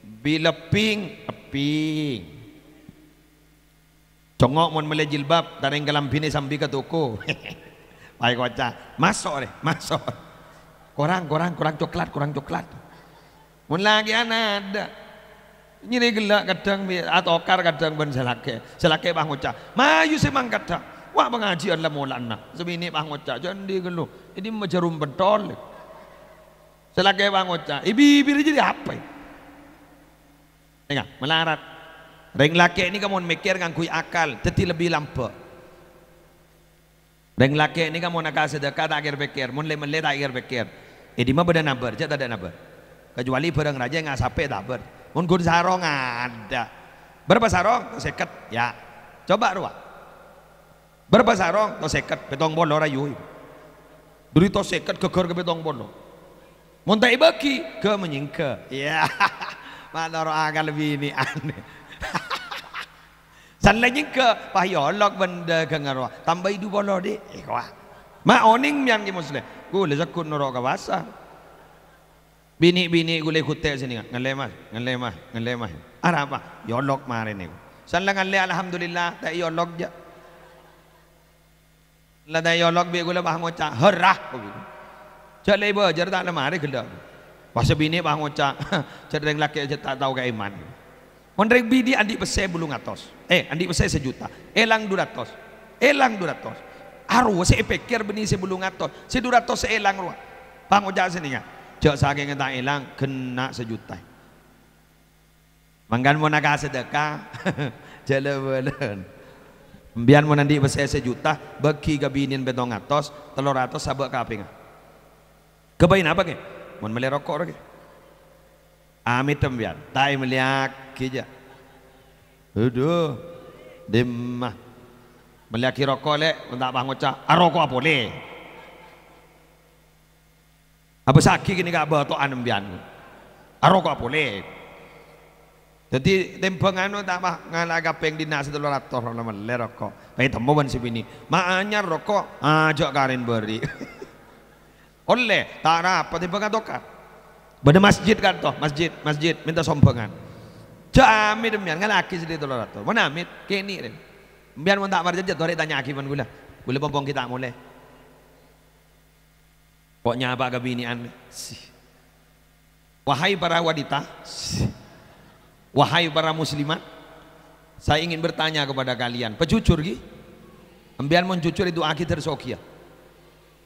Bi-, lebbing, ebbing. Congngo' mon mellè jilbab, ta' rèng kalambhina sambi ka toko. Pas èkoca', "Maso', rè, maso'." "Korang, korang, korang coklat, korang coklat." Mon lakè'an adâ'. Nyèrè ghellâ' kadhâng bi-, atokar kadhâng bân sè lakè'. Sè lakè' pas ngoca', "Mayu sè mangkadhâ." Wah, pangajiân la molana. Sè binè' pas ngoca', "Jhâ' andi' ghâllu. È dimma jhârum pentol." Sè lakè' pas ngoca', "È bibirrâ jârèya apa?" Nèka, malarat. Rèng lakè' nèka mon mèkkèr ngangghuy akal, dâddhi lebbi lambâ'. Rèng lakè' nèka mon akasadhâka ta' kèr-pèkkèr, mon lè-mellè ta' kèr-pèkkèr. È dimma bâdâ nabâr, jhâ' tadâ' nabâr. Kacuali bhârâng rajâ nga' sapè tabâr. Mon ghun sarong adâ'. Bârâmpa sarong? Sèket. Ya. Coba rowa. Bârâmpa sarong? Tao sèket, pèttong polo rayu. Bâri' tao sèket ghâgghâr ka pèttong polo. Mon ta' èbâghi, ghâ manyèngghâ. Iyâ. Ma' noro' akal binè'an. San la nyèngghâ, pas èolok bân dhâghângnga rowa. Tambâi du polo, Dhi'. Èkowa. Ma' onèng mèyan Kè Musleh. Ghulâ segghut noro' ka pasar. Binè'-binè' ghulâ èghuttè' sè nènga', "Ngallè, Mas, ngallè, Mas, ngallè, Mas." "Arapa?" "Èolok marèna." "San la ngallè, alhamdulillah, ta' èolok jâ'." La ta' èolok bi' ghulâ pas ngoca', "Hurrah!" Jhâ' lè bâjâr ta' namarè ghellâ'. Pas sè binè' pas ngoca', jhâ' rèng lakè' jhâ' ta' tao ka iman. Mon rèng binè' andi' pèssè bâllung atos. Eh, andi' pèssè sajuta. Èlang du ratos. Èlang du ratos. Arowa sè èpèkkèr bânnè sè bâllung atos. Sè du ratos sè èlang rowa. Pas ngoca' sè nènga. Jhâ' sakèngnga ta' èlang, ghenna' sajuta. Mangkana mon akasadhâka, jhâ' la-bâlâna. Sampèyan mon andi' pèssè sajuta, bâgi ka binèna pèttong atos, tello ratos sabâ' kapèngnga. Ghâbây napa, Kè? Mon mellè roko' rowa, Kè. Amit sampèyan, ta' èmellèyaghi, jhâ'. Adhu, dimma. Mellèyaghi roko', Lè', mon ta' pas ngoca', "Aroko'a polè." Abâssaghi kènè' ka' bâto'an sampèyan. Aroko'a polè. Dhâddhi, tèmbhâng anu ta' pas ngala'a kapèng dinna' sè tello ratos rowa mellè roko'. Pas ètemmo bân sè binè'. "Ma' anyar roko'?" "Ah, jhâ' karèn bâri'." Ollè, ta' arapa tèmbhâng atokar. Bâdâ masjid kanto, masjid, masjid, mènta sombhângan. Jhâ' amit sampèyan, ngala'aghi sè tello ratos. Mon amit, kènè' rèng. Sampèyan mon ta' parcajâ, torè tanya'aghi bân ghulâ. Ghulâ pompong ghi' ta' molè. Ko' nyapa ka binè'an, si. Wahai para wanita, si. Wahai para muslimat, saya ingin bertanya kepada kalian. Pajhujhur, ghi? Sampèyan mon jhujhur, èdu'aaghi dâr sogiyâ.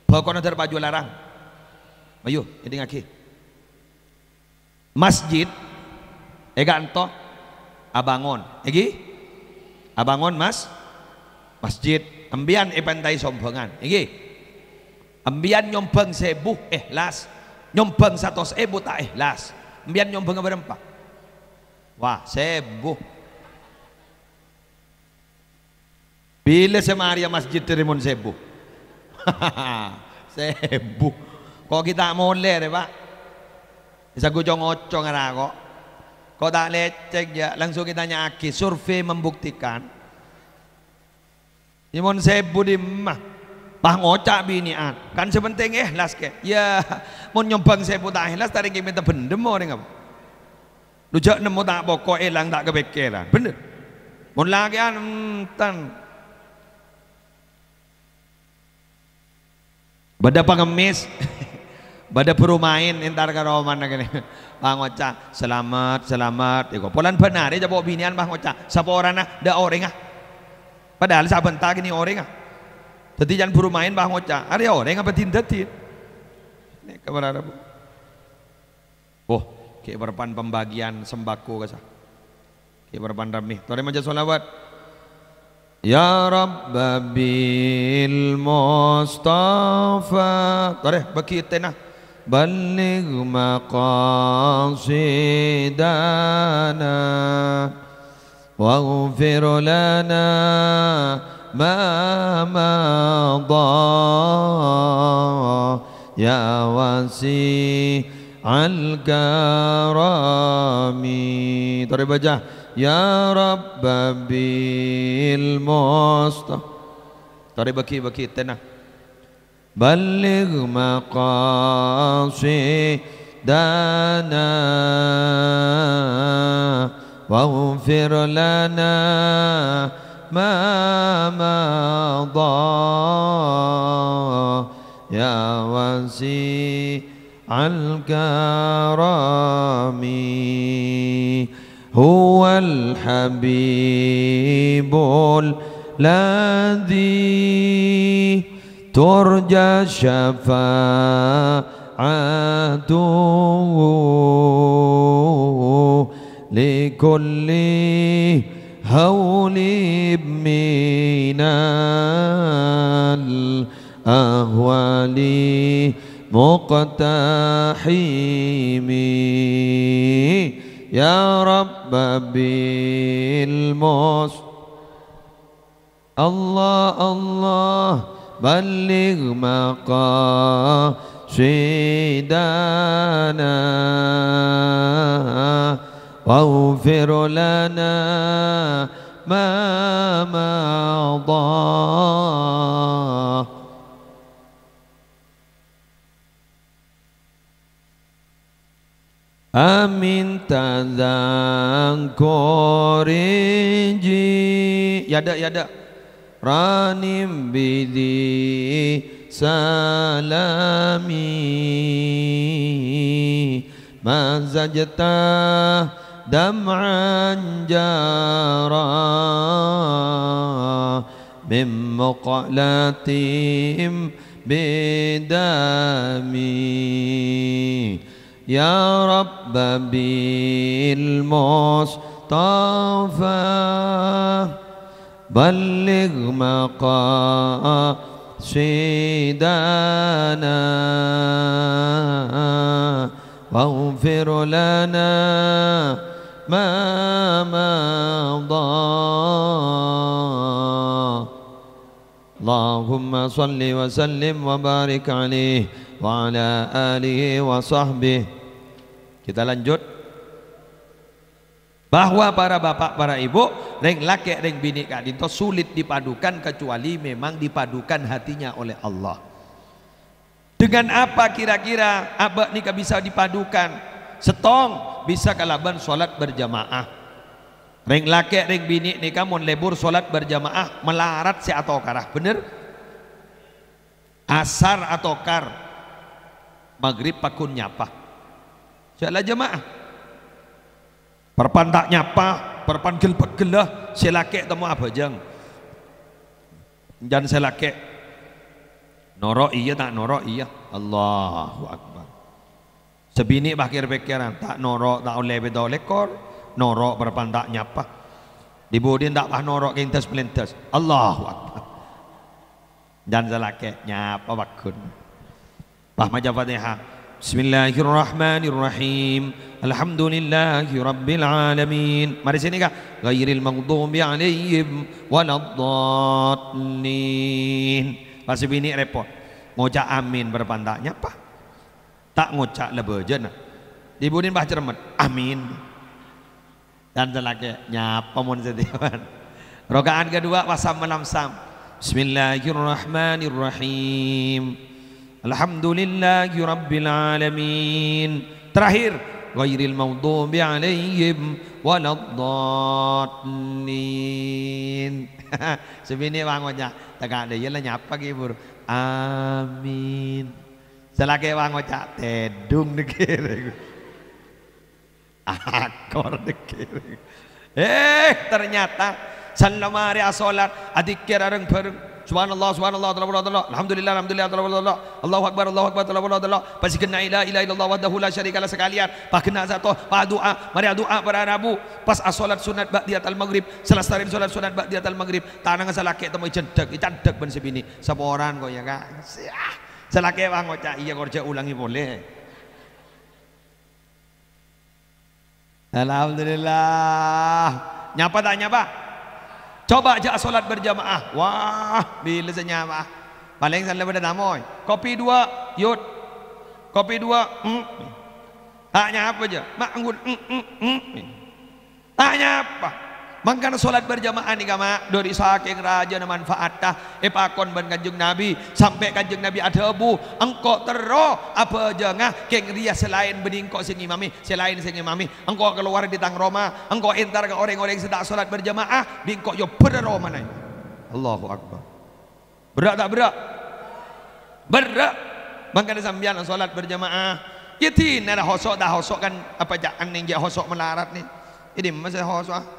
Bhâko'na dâr paju larang. Ayo, èdingngaghi. Masjid, è ka'anto, abângon. Èngghi? Abângon, Mas? Masjid. Sampèyan èpèntaè sombhângan. Èngghi? Sampèyan nyombhâng sèbu, èhlas. Nyombhâng satos èbu, ta' èhlas. Sampèyan nyombhângnga bârâmpa? Wah, sèbu. Bilâ sè marèya masjid dâri mon sèbu? Sèbu. Ko' ghi' ta' molè rè, Pa'. Bisa ghu co-ngoco ngara ko'. Ko' ta' lècèk, jhâ'. Langsung ghi' tanya'aghi. Survei membuktikan. Yâ, mon sèbu dimma? Pas ngoca' binè'an. Kan sè pentèng èhlas, Kè. Yâ, mon nyombhâng sèbu ta' èhlas, ta' rèng ghi' mènta bhendhem orèng apa? Lu jhâ' nemmo ta' poko', èlang ta' kapèkkèran. Bhender. Mon lakè'an, enten. Bâdâ pangemmès, bâdâ buru maèn entar ka romana kènè. Pas ngoca', "Salamet, salamet." Èko, polana bân arè jhâ' po' binè'an pas ngoca', "Saporana, dâ' orèngnga." Padahal sabânta kènè' orèngnga. Dhâddhi jhân buru maèn pas ngoca', "Arè orèng apa din-dâddin?" Nèka para rabu. Oh, ghi' parappa'na pembagian sembako kassa'. Ghi' parappa'na rammè. Torè maca sholawat. Ya Rabba bil Mustafa. Torè bâghi ètèna. Balligh maqasidana. واغفر لنا ما مضى يا واسع الكرم. Torè baca, Ya Rabba bil Mustafa. Torè bâghi-bâghi ètèna. بلغ مقاصدنا واغفر لنا ما مضى يا واسع الكرم. هو الحبيب الذي ترجى شفاعته لكل هول من الأهوال مقتحم. يا رب بالمصطفى الله الله بلغ مقاصدنا واغفر لنا ما مضى. Amin tadzakkurin ji. Yâ, dâ', yâ, dâ'. Ranim bidi سلامي مزجت دمعا جرى من مقلة بدمي. يا رب بالمصطفى بلغ مقاصدنا واغفر لنا ما مضى. اللهم صل وسلم وبارك عليه وعلى آله وصحبه. Kita lanjut. Bahwa para bapak, para ibu, rèng lakè', rèng binè' ka'dinto sulit dipadukan kecuali memang dipadukan hatinya oleh Allah. Dengan apa kira-kira abâ' nèka bisa dipadukan? Sèttong, bisa kalabân sholat berjamaah. Rèng lakè', rèng binè' nèka mon lebur sholat berjamaah malarat sè atokara, bhender? Asar atokar, maghrib pagghun nyapa. Sè la jamaah. Parpan ta' nyapa, parpan ghel-pegghellâ, sè lakè' temmo abhâjâng. Jhân sè lakè'. Noro' iyâ, ta' noro' iyâ. Allahu Akbar. Sè binè' pas kèr-pèkkèran, ta' noro' ta' ollè pètto lèkor, noro' parpan ta' nyapa. Dhi-budhina ta' pas noro' kèng das-melèndas. Allahu Akbar. Jhân sè lakè' nyapa pagghun. Pas maca Fatihah. Bismillahirrahmanirrahim. Alhamdulillahirabbil alamin. Marè sè nèka. Ghairil maghdubi alaihim waladdallin. Pas sè binè' rèpot. Ngoca' amin parpan ta' nyapa. Ta' ngoca' la bhâjâna. Dhi-budhina pas cermet. Amin. Jhân sè lakè' nyapa mon sè dhiyâman. Raka'at kedua pas sam-malamsam. Bismillahirrahmanirrahim. Alhamdulillahirabbil alamin. Terakhir, ghairil maghdubi alaihim waladdallin. Sè binè' pas ngoca', ta' kala iyâ la nyapa ghi' buru. Amin. Sè lakè' pas ngoca', tèdung nèkèrè. Akor nèkèrè. Eh, ternyata sallama arè asolat, adzikkèr areng-bhâreng. Subhanallah, subhanallah, tollo polo tello'. Alhamdulillah, alhamdulillah, tollo polo tello'. Allahu Akbar, Allahu Akbar, tollo polo tello'. Pas ghenna' la ilaha illallah wahdahu la syarika lah sakalèyan. Pas ghenna' sato, pas adu'a, marè adu'a para rabu. Pas asolat sunat ba'diyatal maghrib, salastarèn solat sunat ba'diyatal maghrib. Tanangnga sè lakè' temmo ècandhek, ècandhek bân sè binè'. Saporan ko' iyâ, Ka'. Sè lakè' pas ngoca', "Iyâ, kor jhâ' ulangè polè." Alhamdulillah. Nyapa ta' nyapa? Coba jhâ' asolat berjamaah. Wah, bilâ sè nyapa? Palèng sallè padâ tamoy. Kopi dua, Yud. Kopi dua. Hmm. Ta' nyapa jhâ'. Ma' anggun. Hmm, hmm, hmm. Ta' nyapa. Mangkana solat berjamaah nèka, Ma', dhâri sakèng rajâna manfaatta èpakon bân Kanjeng Nabi, sampè' Kanjeng Nabi adhâbu, "Engko' terro abhâjânga kèng rèya sè laèn bânnè engko' sè ngimami, sè laèn sè ngimami. Engko' kalowar dâri tang roma, engko' entar ka orèng-orèng sè ta' solat berjamaah, bi' engko' èobbhârâ romana." Allahu Akbar. Berrâ' ta' berrâ'? Berrâ'. Mangkana sampèyan solat berjamaah. Yâ dinala hoso' ta' hoso' kan apa ca'an nèng jhâ' hoso' malarat nè. È dimma sè hoso'a?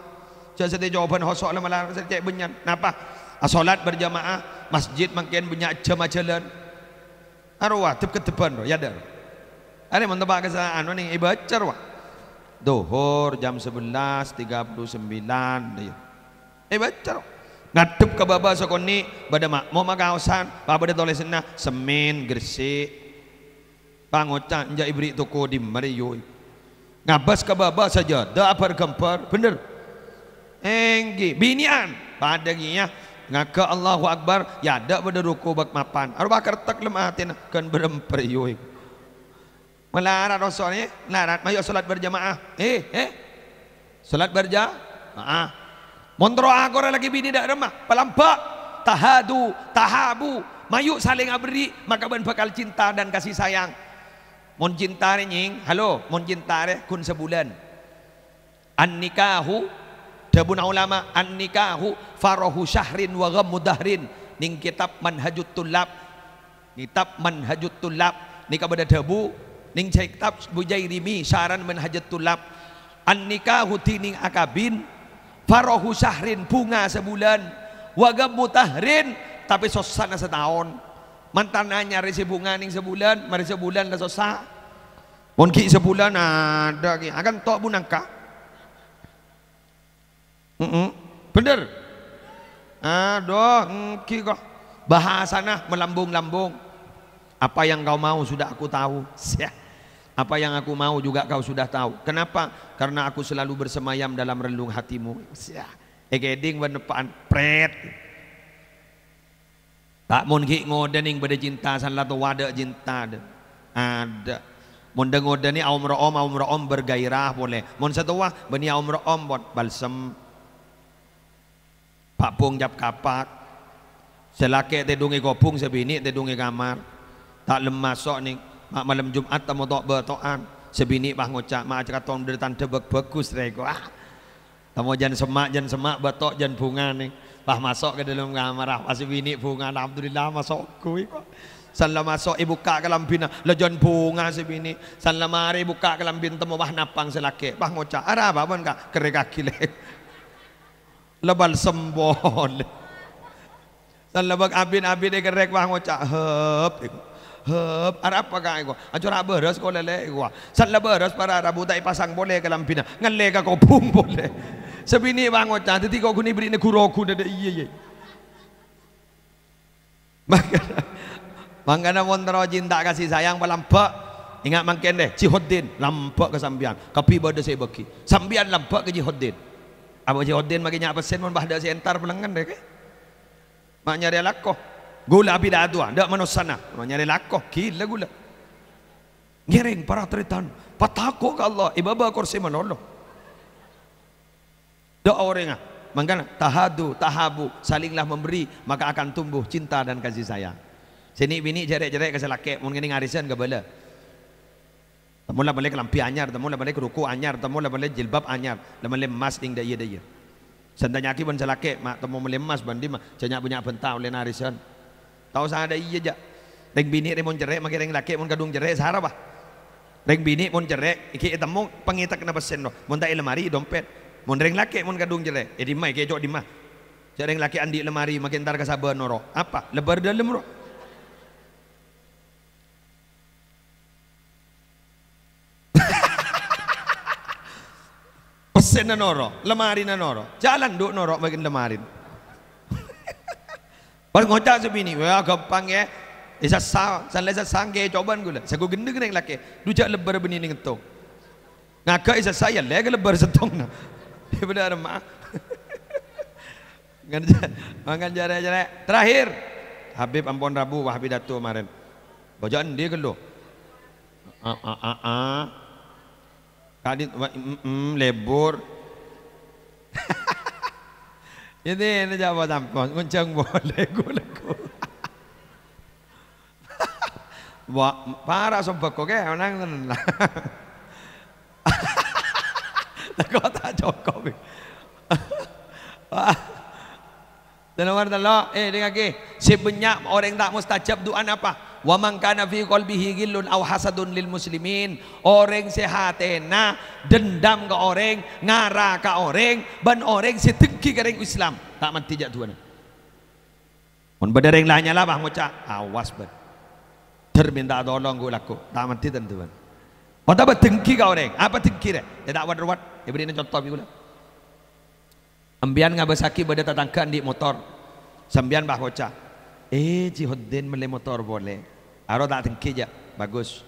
Jhâ' satèya cobhân hoso' la malarat sè cè' bânnya'an. Napa? Asolat berjamaah, masjid mangkèn bânnya' jhâm ajhâlân. Arowa, dep-keddepan ro, yâ, dâ'. Arè mon teppa' ka sa-, anu, nèng èbâca rowa. Dhuhur jam sebelas tiga puluh sembilan, iyâ. Èbâca ro. Ngadhep ka bâbâ sakonè', bâdâ ma'mom akaosan, pa bâdâ tolèsanna, Semmèn, Gresik. Pangoca', "Enjâ' èberri' toko dimma rè, yu?" Ngabâs ka bâbâ sajâdâ abhâr-ghâmbhâr, bhender? Èngghi, binè'an, padâ kèya. Ngaghâ Allahu Akbar, yâ dâ' bâdâ ruku' bâk mapan. Arowa kertek lem atèna, ghân bârâmper, yu. Malarat oso'na, malarat, mayu' solat berjamaah. Eh, eh. Solat berjamaah. Mon terro akorra lakè binè dâ' remma, palambâ'. Tahadu, tahabu. Mayu' salèng aberri', maka bâ'na bhâkal cinta dan kasih sayang. Mon cinta rè nyèng, halo, mon cinta rè ghun sabulân. An-nikahu, dhâbuna ulama, "An-nikahu farahu syahrin wa ghammu dahrin." Nèng kètab Manhajut Thullab. Kitab Manhajut Thullab nèka bâdâ dhâbu nèng kitab Bujairimi, saran Manhajut Thullab, "An-nikahu dèning akabin, farahu syahrin, bhunga sabulân, wa ghammu dahrin, tapè sossana sataon." Mantan anyar sè bhunga nèng sabulân, marè sabulân la sossa. Mon ghi' sabulân, adâ' ghi', akan to' bunangka. Mm-mm. Bhender? Adhu, èngghi kok. Bhâsana malambung-lambung. "Apa yang kau mau sudah aku tahu." Siah. "Apa yang aku mau juga kau sudah tahu." "Kenapa?" "Karena aku selalu bersemayam dalam relung hatimu." Siah. Èkèdhing bân neppa'an. Pret. Ta' mon ghi' ngodâ nèng bâdâ cinta, san la towa adâ' cinta, dâ'. Adâ'. Mon dâ' ngodâ nèng aom ro'om, aom ro'om bergairah polè. Mon sè towa, bânnè aom ro'om, pon, balsem. Pa'bung cap-kapak. Sè lakè' tèdung è kobhung, sè binè' tèdung è kamar. Ta' lem maso' nèng, ma' malem Jum'at temmo to'-bâto'an. Sè binè' pas ngoca', "Ma' cakaton bâdâ tandhâ bâg-bhâghus, rè, ko." Ah. Temmo jân semma', jân semma', bâto' jân bhunga nèng. Pas maso' ka dâlem kamar, ah, pas sè binè' bhunga, "Alhamdulillah, maso' ghuwi, ko." San la maso', èbukka' kalambhina, la jân bhunga sè binè'. San la marè èbukka' kalambhina, temmo pas napang sè lakè'. Pas ngoca', "Arapa, mon, Ka'?" "Kerrèkaghi, lè'." La balsem polè. San la bâk abit-abit èkerrèk, pas ngoca', "Hep, iko. Hep, arapa, Ka', iko? Acora' bârâs, ko, lè', lè', iko." San la bârâs para rabu ta' èpasang polè kalambhina, ngallè ka kobhung polè. Sè binè', pas ngoca', "Dhâddhi ko' ghun èberri'na gu-rogu, dâ', dâ', iyâ, iyâ." Mangkana, mangkana mon terro cinta kasih sayang, palambâ'. Enga' mangkèn, dâ', Jihoddin, lambâ' ka sampèyan. Kabbhi bâdâ sè èbâghi. Sampèyan lambâ' ka Jihoddin. Apa Jihoddin makè nya' pèssèn mon bâdâ sè entar pelengngen, dâ', kè? Ma' nyarè lako. Ghulâ abidhâ duwâ, dâ' manossana. Ma' nyarè lako, ghilâ ghulâ. Ngèrèng para tarètan, patako' ka Allah, è bâbâ korsè malolo. Dâ' orèngnga. Mangkana, tahadu, tahabu, salinglah memberi, maka akan tumbuh cinta dan kasih sayang. Sè nè'-binè' jhâ' rè'-jhâ' rè' ka sè lakè', mon kènè' arèsan kabâlâ. Temmo la mellè kalambhi anyar, temmo la mellè gu-rogu anyar, temmo la mellè jilbab anyar, la mellè emmas nèng dâ' iyâ-dâ' iyâ. Sè ètanya'aghi bân sè lakè', "Ma' temmo mellè emmas bân dimma? Jhâ' nya'-bânnya' bhânta ollèna arèsan." "Ta' osa dâ' iyâ, jhâ'. Rèng binè' rè mon cerrè', makè rèng lakè' mon kadhung cerrè', sara, bâ. Rèng binè' mon cerrè', ghi' ètemmo pangètekna pèssèn, ro. Mon ta' è lemari, dompet. Mon rèng lakè' mon kadhung cerrè', è dimma, è kèco' dimma? Jhâ' rèng lakè' andi' lemari, makè entar ka sabâ noro'. Apa? Lebbâr dâlem, ro." Pèssèna noro', lemarina noro'. Jhâ' landhu' noro' makèn lemarina. Pas ngoca' sè binè', "Wah, ghâmpang, yâ. Èsassa, san la èsassa kèco'an ghulâ." Sagghu ghendheng rèng lakè', "Dhu jhâ' lebbâr bânnè nèng èttong." Ngaghâ èsassa, yâ, lè' ka lebbâr sèttongnga. Bhender, ma'. Ngan-, mangkana jhâ' rè'-jhâ' rè'. Terakhir, Habib ampon rabu, wah, pidato marèn. Bâjâ endi ghâllu? A, a, a, a. Ka'dinto, wa-, mm, mm, lebur. Ini, ini jawab tampon, ngoncang boleh, gu-, lagu. Wa-, para sombako ke, menang tenan. Teko ta' cokop. Wah. Sè nomer tello', eh, dengngaghi. Sè bânnya' orèng ta' mustajab du'ana apa? "Wa man kana fi qalbihi ghillun aw hasadun lil muslimin." Orèng sè hatèna dendam ka orèng, ngara ka orèng, bân orèng sè dengki ka rèng Islam, ta' mandhi jhâ' du'ana. Mon bâdâ rèng la nyala, bâ, ngoca', "Awas, bân. Dhâr minta tolong, ghu, lagghu', ta' mandhi tentuan." Otabâ dengki ka orèng, apa dengki, rè'? Yâ, ta' wat-rowat, èberri'na conto bi' kaulâ. Sampèyan ngabâsaghi bâdâ tatangghâ andi' motor. Sampèyan pas ngoca', "Eh, Jihoddin mellè motor polè." Aro ta' dengki, jhâ'? Bagus.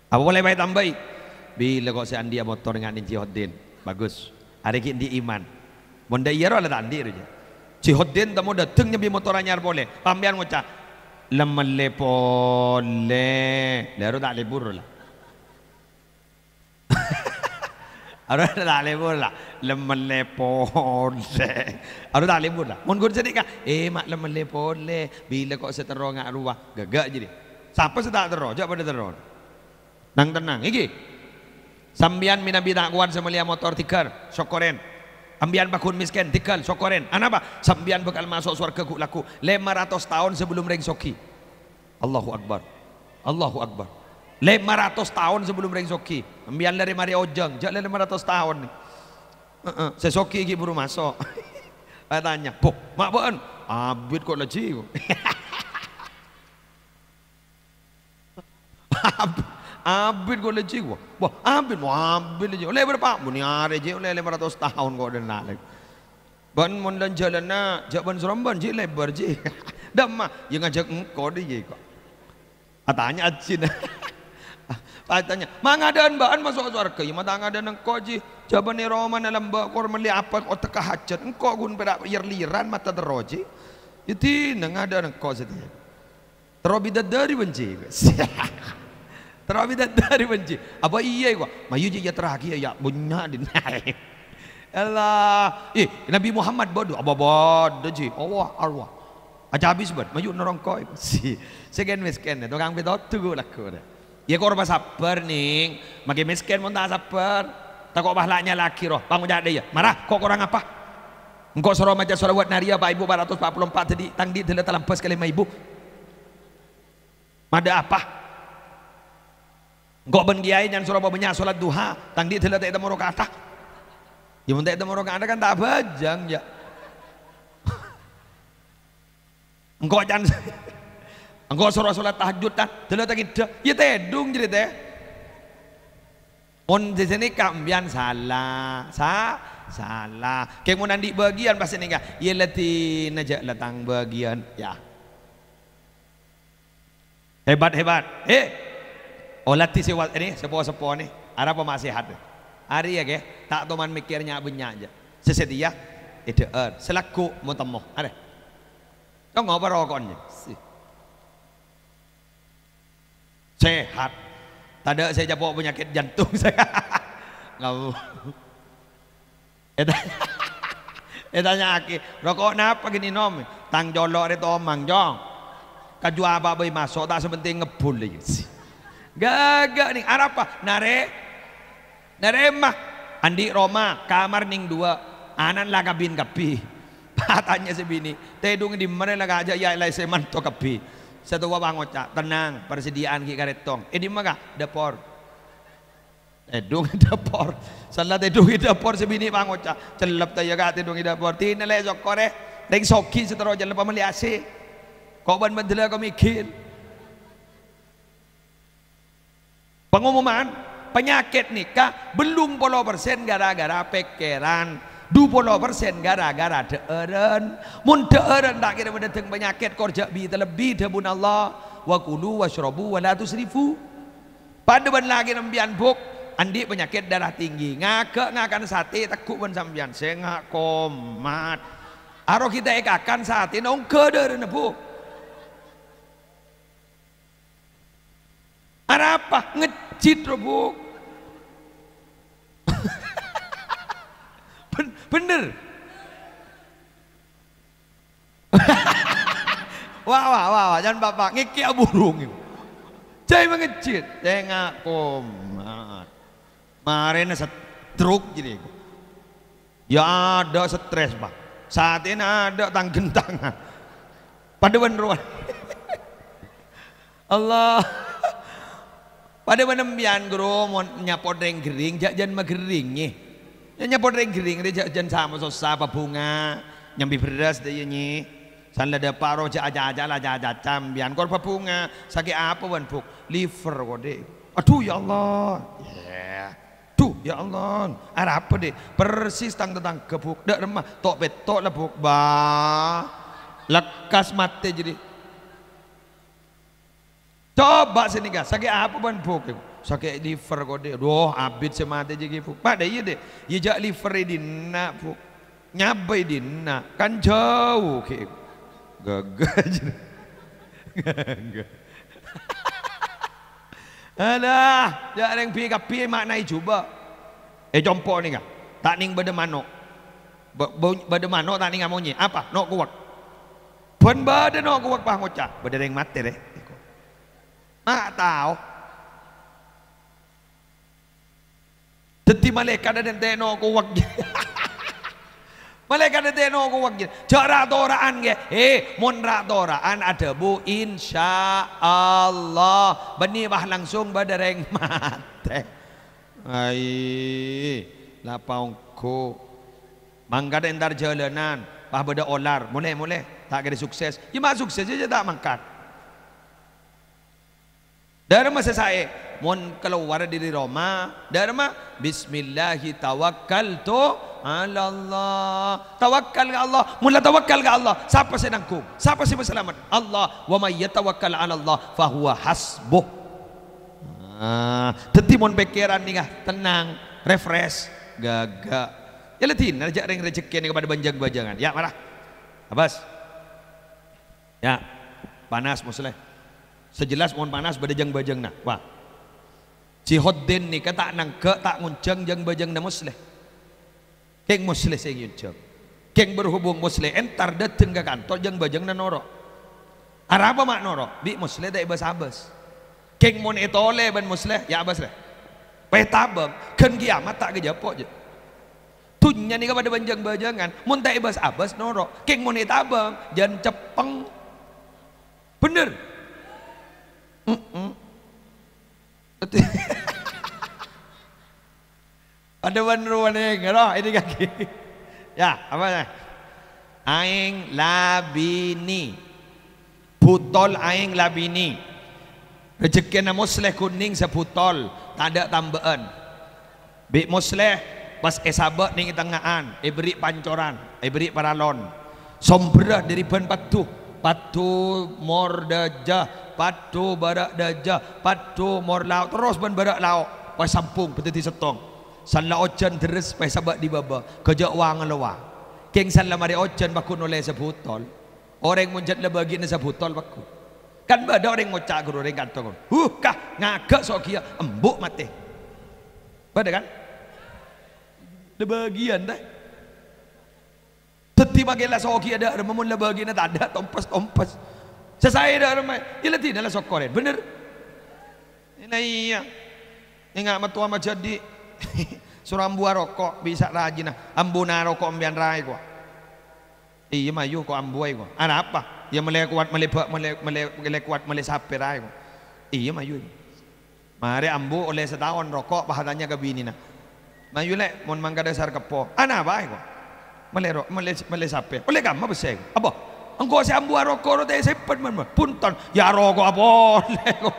Apa polè bhâi tambâi? "Bilâ ko' sè andi'â motor nga' nèng Jihoddin." Bagus. Arèya ghi' andi' iman. Mon dâ' iyâ ro la ta' andi' ro, jhâ'. Jihoddin temmo dâteng nyambi motor anyar polè. Sampèyan ngoca', "La mellè polè." Lè aro ta' lebur la. Aro ta' lebur la, la mellè polè. Aro ta' lebur la. Mon ghun sanèka, "Eh, ma' la mellè polè, bilâ ko' sè terro nga' rowa." Ghâghâ jârèya. Sapa sè ta' terro? Jhâ' padâ terro. Nang-tennang. Iki. Sampèyan mènabi ta' kowat sè mellèya motor, tèghâl, sokkorèn. Sampèyan pagghun mèskèn, tèghâl, sokkorèn. Anapa? Sampèyan bhâkal maso' sowarghâ ghu' lagghu', lèma ratos taon sabellum rèng soghi. Allahu Akbar. Allahu Akbar. Lèma ratos taon sabellun rèng soghi. Sampèyan larè marè ojhân, jhâ' lè lèma ratos taon, nè. Heeh, sè soghi ghi' buru maso'. Atanya, "Boh, ma' bâ'ân?" "Abit ko' la jiyâ." Ab-, abit ko' la jiyâ. Wah, abit, wah, abit la jiyâ. Lè bârâmpa? Bânnè arè jiyâ, lè lèma ratos taon ko' dâ' enna'. Bân mon lan-jhâlânna, jhâ' bân-sorombân, jiyâ lèbâr, jiyâ. Dâ'emma, yâ ngajhâk engko' dhiyâ, ko'. Atanya ajjhina. Atanya, "Ma' ngadâ'ân bâ'ân maso' sowarghâ?" "Yâ, ma' ta' ngadâ'ân engko', jiyâ. Jhâ' bânnè romana lambâ', kor mellè apa, otekka hajhât. Engko' ghun pèra' lir-liran mata terro, jiyâ. Yâ, dinah ngadâ'ân engko' satèya." Terro bidadari bânjhi. Terro bidadari bânjhi. Apa iyâ, ko'? Mayu jiyâ terraghi, yâ, bânnya' din. Allah. Eh, Nabi Muhammad bâdâ, apa bâdâ, jiyâ? Allah, Allah. Aca abis bân, mayu nerrong ko'. Si, sè kèn-mèskèn, tokang pètodhu lagghu. Yâ, kor pasabbhâr, Nèng. Maghi mèskèn mon ta' sabbhâr. Tako' pahala nyala'aghi, ro. Pangoca' dhâ' iyâ. Mara, ko' korang apa? Engko' soro maca shalawat nariyah, Pa' Ibu, pa' ratos pa' polo empa' dhâddhi tang dhi' dâlla talambâs kalèma èbu. Madâ apa? Engko' bân kèyaè nyang soro pabânnya' salat duha, tang dhi' dâlla ta' ètemmo raka'atta. Yâ, mon ta' ètemmo raka'atta kan ta' abhâjâng, yâ. Engko' can-, engko' soro salat tahajjud, tan, dâlla ta' ngèdhâ. Yâ, tèdung jârèya, tè. Mon sè sanèka sampèyan sala, sa-, sala. Kèng mon andi' bâgiyân pas sanèka, yâ, la dinah jhâ' la tang bâgiyân, yâ. Hebat, hebat. Eh, olatè sè wa-, ini, sepo-sepo ini. Arapa ma' sehat? Arèya, kè. Ta' toman mèkkèr nya'-bânnya', jâ. Sè satèya, èdhâ'âr. Sè lagghu' mo-temmo. Arè. Congo apa rokon, jâ. Si. Sehat. Tadâ' sè ècapo' panyakèt jantung. Ngawur. Èta-, ètanya'aghi, "Roko' napa ghi' nènom?" "Tang colo' rè tomang, Cong. Kaju apa bhâi maso', ta' sapenting ngebbhul, lè." Ghâghâ, nèng. Arapa? Narè-, narèma. Andi' roma, kamar nèng duwâ'. Ana'na la kabin kabbhi. Atanya sè binè', "Tèdung è dimma, rè, la kajâ' yâ la sè manto kabbhi?" Sè towa pangoca', "Tennang, parsadhiyâ'ân ghi' karèttong." "È dimma, Ka'?" "Dâpor." Tèdung è dâpor. Sala tèdung è dâpor, sè binè' pangoca', "Cellep ta' iyâ, Ka', tèdung è dâpor? Dinah lè sokkorè. Rèng soghi sè terro cellep amellè A C. Ko' bân bendela ko' mèghil." Pangomoman, panyakèt nèka bâllung polo persen gara-gara pèkkèran, du polo persen gara-gara dhâ'ârân. Mon dhâ'ârân ta' kèra padâ dhâng panyakèt, kor jhâ' bi-, talebbi dhâbuna Allah, "Wa kulu wasyrabu wa la tusrifu." Padâ bân lakèna sampèyan, Bu', andi' panyakèt darah tinggi, ngaghâ' ngakan satè, tegghu' bân sampèyan, "Sènga' komat." Aro ghi' ta' èkakan satèna, ongghâ dhârâna, Bu'. Arapa? Ngejjit, ro, Bu'. Ben-, bener. Wah, wah, wah, wah, can Bapak ngèkè'a burung. Jhâ' mangejjit, sènga' komat. Marèna stroke jârèya. Yâ adâ' stres, Pak. Satèna adâ' tang-ghântangan. Padâ bân rowa. Allah. Padâ bân sampèyan, Guru, mon nyapot rèng ghering, jhâ' jân maghering, nyè. Yâ, nyapot rèng ghering rè jhâ' jân sama sossa, pabhunga, nyambi bherrâs, dâ' iyâ, nyè. San la dâpa' ro jhâ' aca-aca la aca-aca sampèyan, kor pabhunga, sakè' apa bân, Bu'? Liver, kodè'. Adhu, ya Allah. Yâ. Adhu, ya Allah. Arapa, Dhi'? Persis tang tatangghâ, Bu'. Dâ' remma, to'-petto' la, Bu'. Ba. Lekkas matè jârèya. Coba sanèka, sakè' apa bân, Bu'? Sakè' liver, kodè'. Duh, abit sè matè jârèya, Bu'. Padâ iyâ, Dhi'. Iyâ jhâ' liver è dinna', Bu'. Nyabâ è dinna'. Kan jhâu, ghi. Ghâghâ jârèya. Ghâghâ. Alah, jhâ' rèng bi-, kabbhi ma'naè jhubâ'. È compo' nèka, ta' nèng bâdâ mano'. Ba-, ba-, bâdâ mano' ta' nèng amonyè. Apa? No' kowèk. Bân bâdâ no' kowèk pangoca', "Bâdâ rèng matè, rè." Ma' tao. Dhâddhi malaèkat adhânte' no' kowèk. Malaèkat ètèno kowat ghi. Jhâ' ra'-tora'an, ghi. Eh, mon ra'-tora'an adhâbu, "Insyaallah." Bânnè, wah, langsung bâdâ rèng matè. Ai, la paongghu. Mangkat entar jhâlânan, pas bâdâ olar, "Molè, molè, ta' kèra sukses." Yâ, ma' sukses jâ ta' mangkat. Dârâmma sè saè, mon kalowar dâri roma, dârâmma, "Bismillahi tawakkaltu 'alallah." Tawakkal ka Allah. Mon la tawakkal ka Allah, sapa sè nanggung? Sapa sè masalamet? Allah. "Wa may yatawakkal 'alallah fahuwa hasbuh." Ah, dhâddhi mon pèkkèran nèka tennang, refresh, ghâghâ. Yâ, la dinah jhâ' rèng rejekkèna padâ bân jâng-bâjângan. Yâ, mara. Abâs. Yâ, panas, Musleh. Sè jelas mon panas bâdâ jâng-bâjânganna. Wah. Jihoddin nèka ta' nangghâ', ta' ngonjhâng jâng-bâjânganna Musleh. Kèng Musleh sè ngonjhâng. Kèng berhubung Musleh entar dâteng ka kantor, jâng-bâjânganna noro'. Arapa ma' noro'? Bi' Musleh ta' èbâs-abâs. Kèng mon ètolè bân Musleh, yâ abâs, Lè. Pas ètabâng, ghân kiyamat ta' kajhâpo', jâ. Dhunnya nèka padâ bân jâng-bâjângan, mon ta' èbâs-abâs noro'. Kèng mon ètabâng, jân ceppeng. Bhender? Mm-mm. Padâ bân rowa nèng, roh, ini kaki. Yâ, apa yâ? Aèng labinè. Butol aèng labinè. Rejekkèna Musleh ghun nèng sabutol, tadâ' tambâ'ân. Bi' Musleh pas èsabâ' nèng tengnga'an, èberri' pancoran, èberri' paralon. Somberrâ dâri bân paddhu, paddhu mor dâjâ, paddhu bârâ' dâjâ, paddhu mor lao', terros bân bârâ' lao', pas sambhung bâdâddhi sèttong. San la ojhân dherres pas èsabâ' dâri bâbâ, ghâjâ' wa-ngalowa. Kèng san la marè ojhân pagghun ollè sabutol. Orèng mon jhât la bâgiânna sabutol, pagghun. Kan bâdâ orèng ngoca' ghâru orèng kanto, "Huh, kah, ngaghâ' so' kèya, embu' matè." Bâdâ, kan? La bâgiân, tè. Dhâddhi makè la soghi adâ' remma, mon la bâgiânna tadâ', tompes-tompes. Sè saè adâ' remma, yâ la dinah la sokkorè, bhender? Ina iyâ. Enga' mattowa majâdi'. Soro ambuwâ roko', bisa rajina. Ambuna roko' empèyan raè, kowa. Iyâ, mayu ko' ambuwâ, ko'. Arapa? Yâ, mellè kowat, mellè bâ-, mellè, mellè, mellè kowat, mellè sapè raè, ko'. Iyâ, mayu. Marè ambu ollè sataon roko', pas atanya ka binèna. "Mayu, Lè', mon mangkadhâ sar keppo." "Anapa, ko'?" "Mellè ro-, mellè, mellè sapè." "Ollè kamma pèssè, ko'?" "Apa?" "Engko' sè ambuwâ roko' ro ta' èsèpèt, man, man." "Bhunten, yâ roko'a polè, ko'."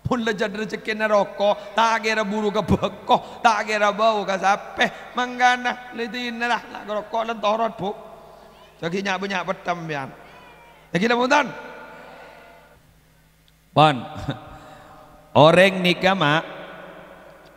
Mon la jhât rejekkèna roko', ta' kèra buru ka bâko, ta' kèra bâu ka sapè. Mangkana, la dinah la, la roko' lan torot, Bu. Jhâ' ghi' nya'-bânnya' petthem, yâ. Lagi la, bhunten? Pon. Orèng nèka, ma',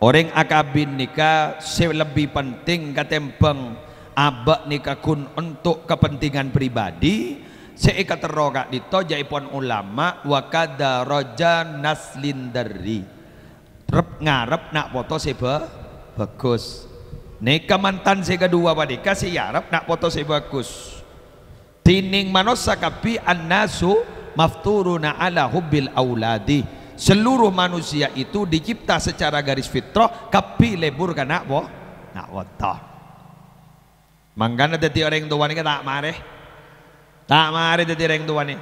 orèng akabin nèka sè lebbi penting katèmbhâng abâ' nèka ghun onto' kapentingan pribadi, sè èkaterro ka'dinto jâèpon ulama, "Wa kadha raja naslin darri." Rep-ngarep na' poto sè bâ-, bhâghus. Nèka mantan sè kaduwâ panèka sè èarep na' poto sè bhâghus. Dhinèng manossa kabbhi, "Annasu mafturuna ala hubbil auladi." Seluruh manusia itu dicipta secara garis fitrah, kabbhi lebur ka na' po-, na' poto. Mangkana dhâddhi orèng towa nèka ta' marè. Ta' marè dhâddhi orèng towa nè.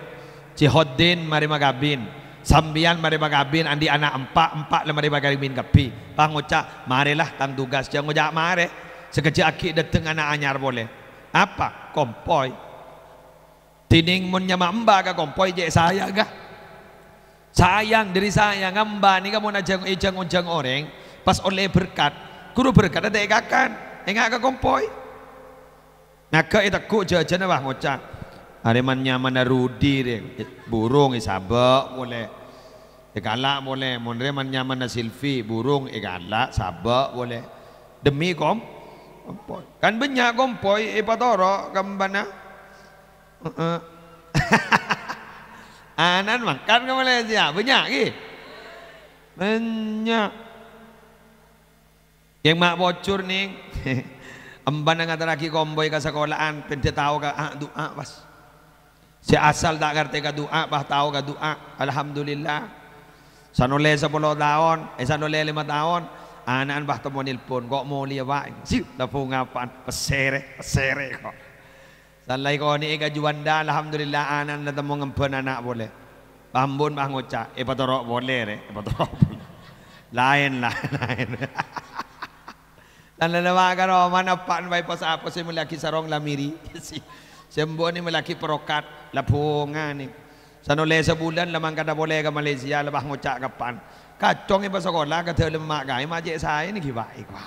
Jihoddin marè makabin. Sampèyan marè makabin, andi' ana' empa', empa' la marè makabin kabbhi. Pas ngoca', "Marèla, tang tugas jhâ' ngoca' marè." Sakejjhâ' aghi' dâteng ana' anyar polè. Apa? Kompoy. Dhinèng mon nyama emba ka kompoy, cè' sayangnga. Sayang, dhâri sayangnga emba nèka mon ajhâng-, èjhâng-onjhâng orèng, pas ollè berkat. Ghuru berkat ta' èkakan, enga' ka kompoy. Ngaghâ' ètegghu' jhâjhâna, wah, ngoca', "Arè man-nyamanna Rudi, rè." Burung èsabâ' polè. Èkala' polè. Mon rè man-nyamanna Silvi, burung èkala', sabâ' polè. Demi kom-, kompoy. Kan bânnya' kompoy èpatoro' ka embana. Heeh. Anan mangkat ka Malaysia, bânnya' ghi? Bânnya'. Kèng ma' pojhur, nèng. Embana ngaterraghi kompoy ka sakola'an, pèndhâ tao ka a-, du'a, pas. Sè asal ta' ngartè ka du'a, pas tao ka du'a. Alhamdulillah. San ollè sapolo taon, eh, san ollè lèma taon. Ana'na pas temmo nelpon, "Ko' molèya, Pa'?" "Sip, la bhungapa'an?" "Pèssè rè, pèssè rè ko'." Sallai konè'è ka Juanda, alhamdulillah, ana'na la temmo ngemban ana' polè. Pambun pas ngoca', "Èpatoro' polè, rè, èpatoro' polè." Laèn, la, laèn. Lan lalawa' ka romana eppa'na pas apos-apos sè mellèaghi sarong la mèrè. Sè embu'na mellèaghi perokat, la bhunga nè. Sanolè sabulân la mangkada polè ka Malaysia, la pas ngoca' ka eppa'na, "Kacong èpasakola ka dâlem ma' kaè ma' cè' saè nè ghi, Pa', èkowa."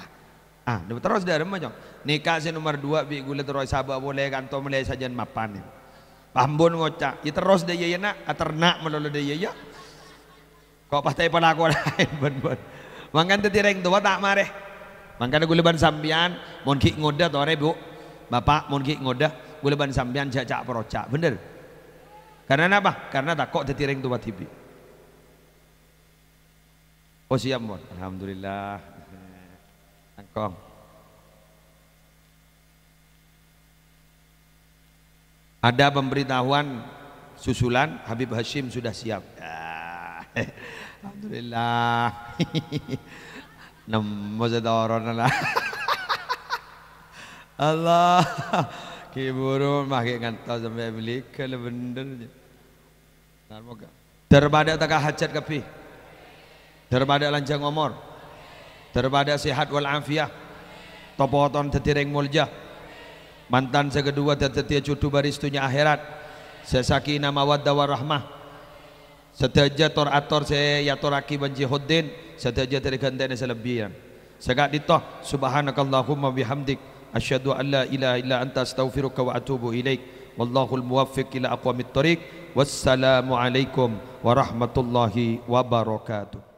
Ah, terros dâremma, Cong. Nèka sè nomer duwâ' bi' ghulâ terro èsabâ' polè kanto mellè sajân mapan. Pambun ngoca', "Iyâ terros dâ' iyâ, yâ, Na', aterna' malolo dâ' iyâ, yâ." Ko' pas ta' èpalako laèn, bân, bân. Mangkana dhâddhi rèng towa ta' marè. Mangkana ghulâ bân sampèyan, mon ghi' ngodâ torè, Bu'. Bapa', mon ghi' ngodâ, ghulâ bân sampèyan jhâ' ca'-paroca'. Bhender? Karna napa? Karna tako' dhâddhi rèng towa dhibi'. Oh, siap, mon. Alhamdulillah. Langkong. Ada pemberitahuan susulan, Habib Hasyim sudah siap. Ya. Alhamdulillah. Nemmo sè toron la. Allah. Ghi' buru mangkè ngantos sampè' bâlikka la bhender. Dâr padâ teka hajat kabbhi. Dâr padâ lanjhâng omor. Dâr padâ sehat wal afiyah. Topoton dhâddhi rèng molja. Mantan sè kaduwâ dâddhiyâ jhudhu bâris dhunnya akhèrat. Sè sakinah mawaddah warahmah. Sadhâjâ tor-ator sè èatorraghi bân Jihuddin, sadhâjâ dhâri ghântèna sè lebbi. Sè ka'dinto, subhanakallahumma bihamdik, asyhadu an la ilaha illa anta astaghfiruka wa atubu ilaik. Wallahul muwaffiq ila aqwamit thoriq. Wassalamualaikum warahmatullahi wabarakatuh.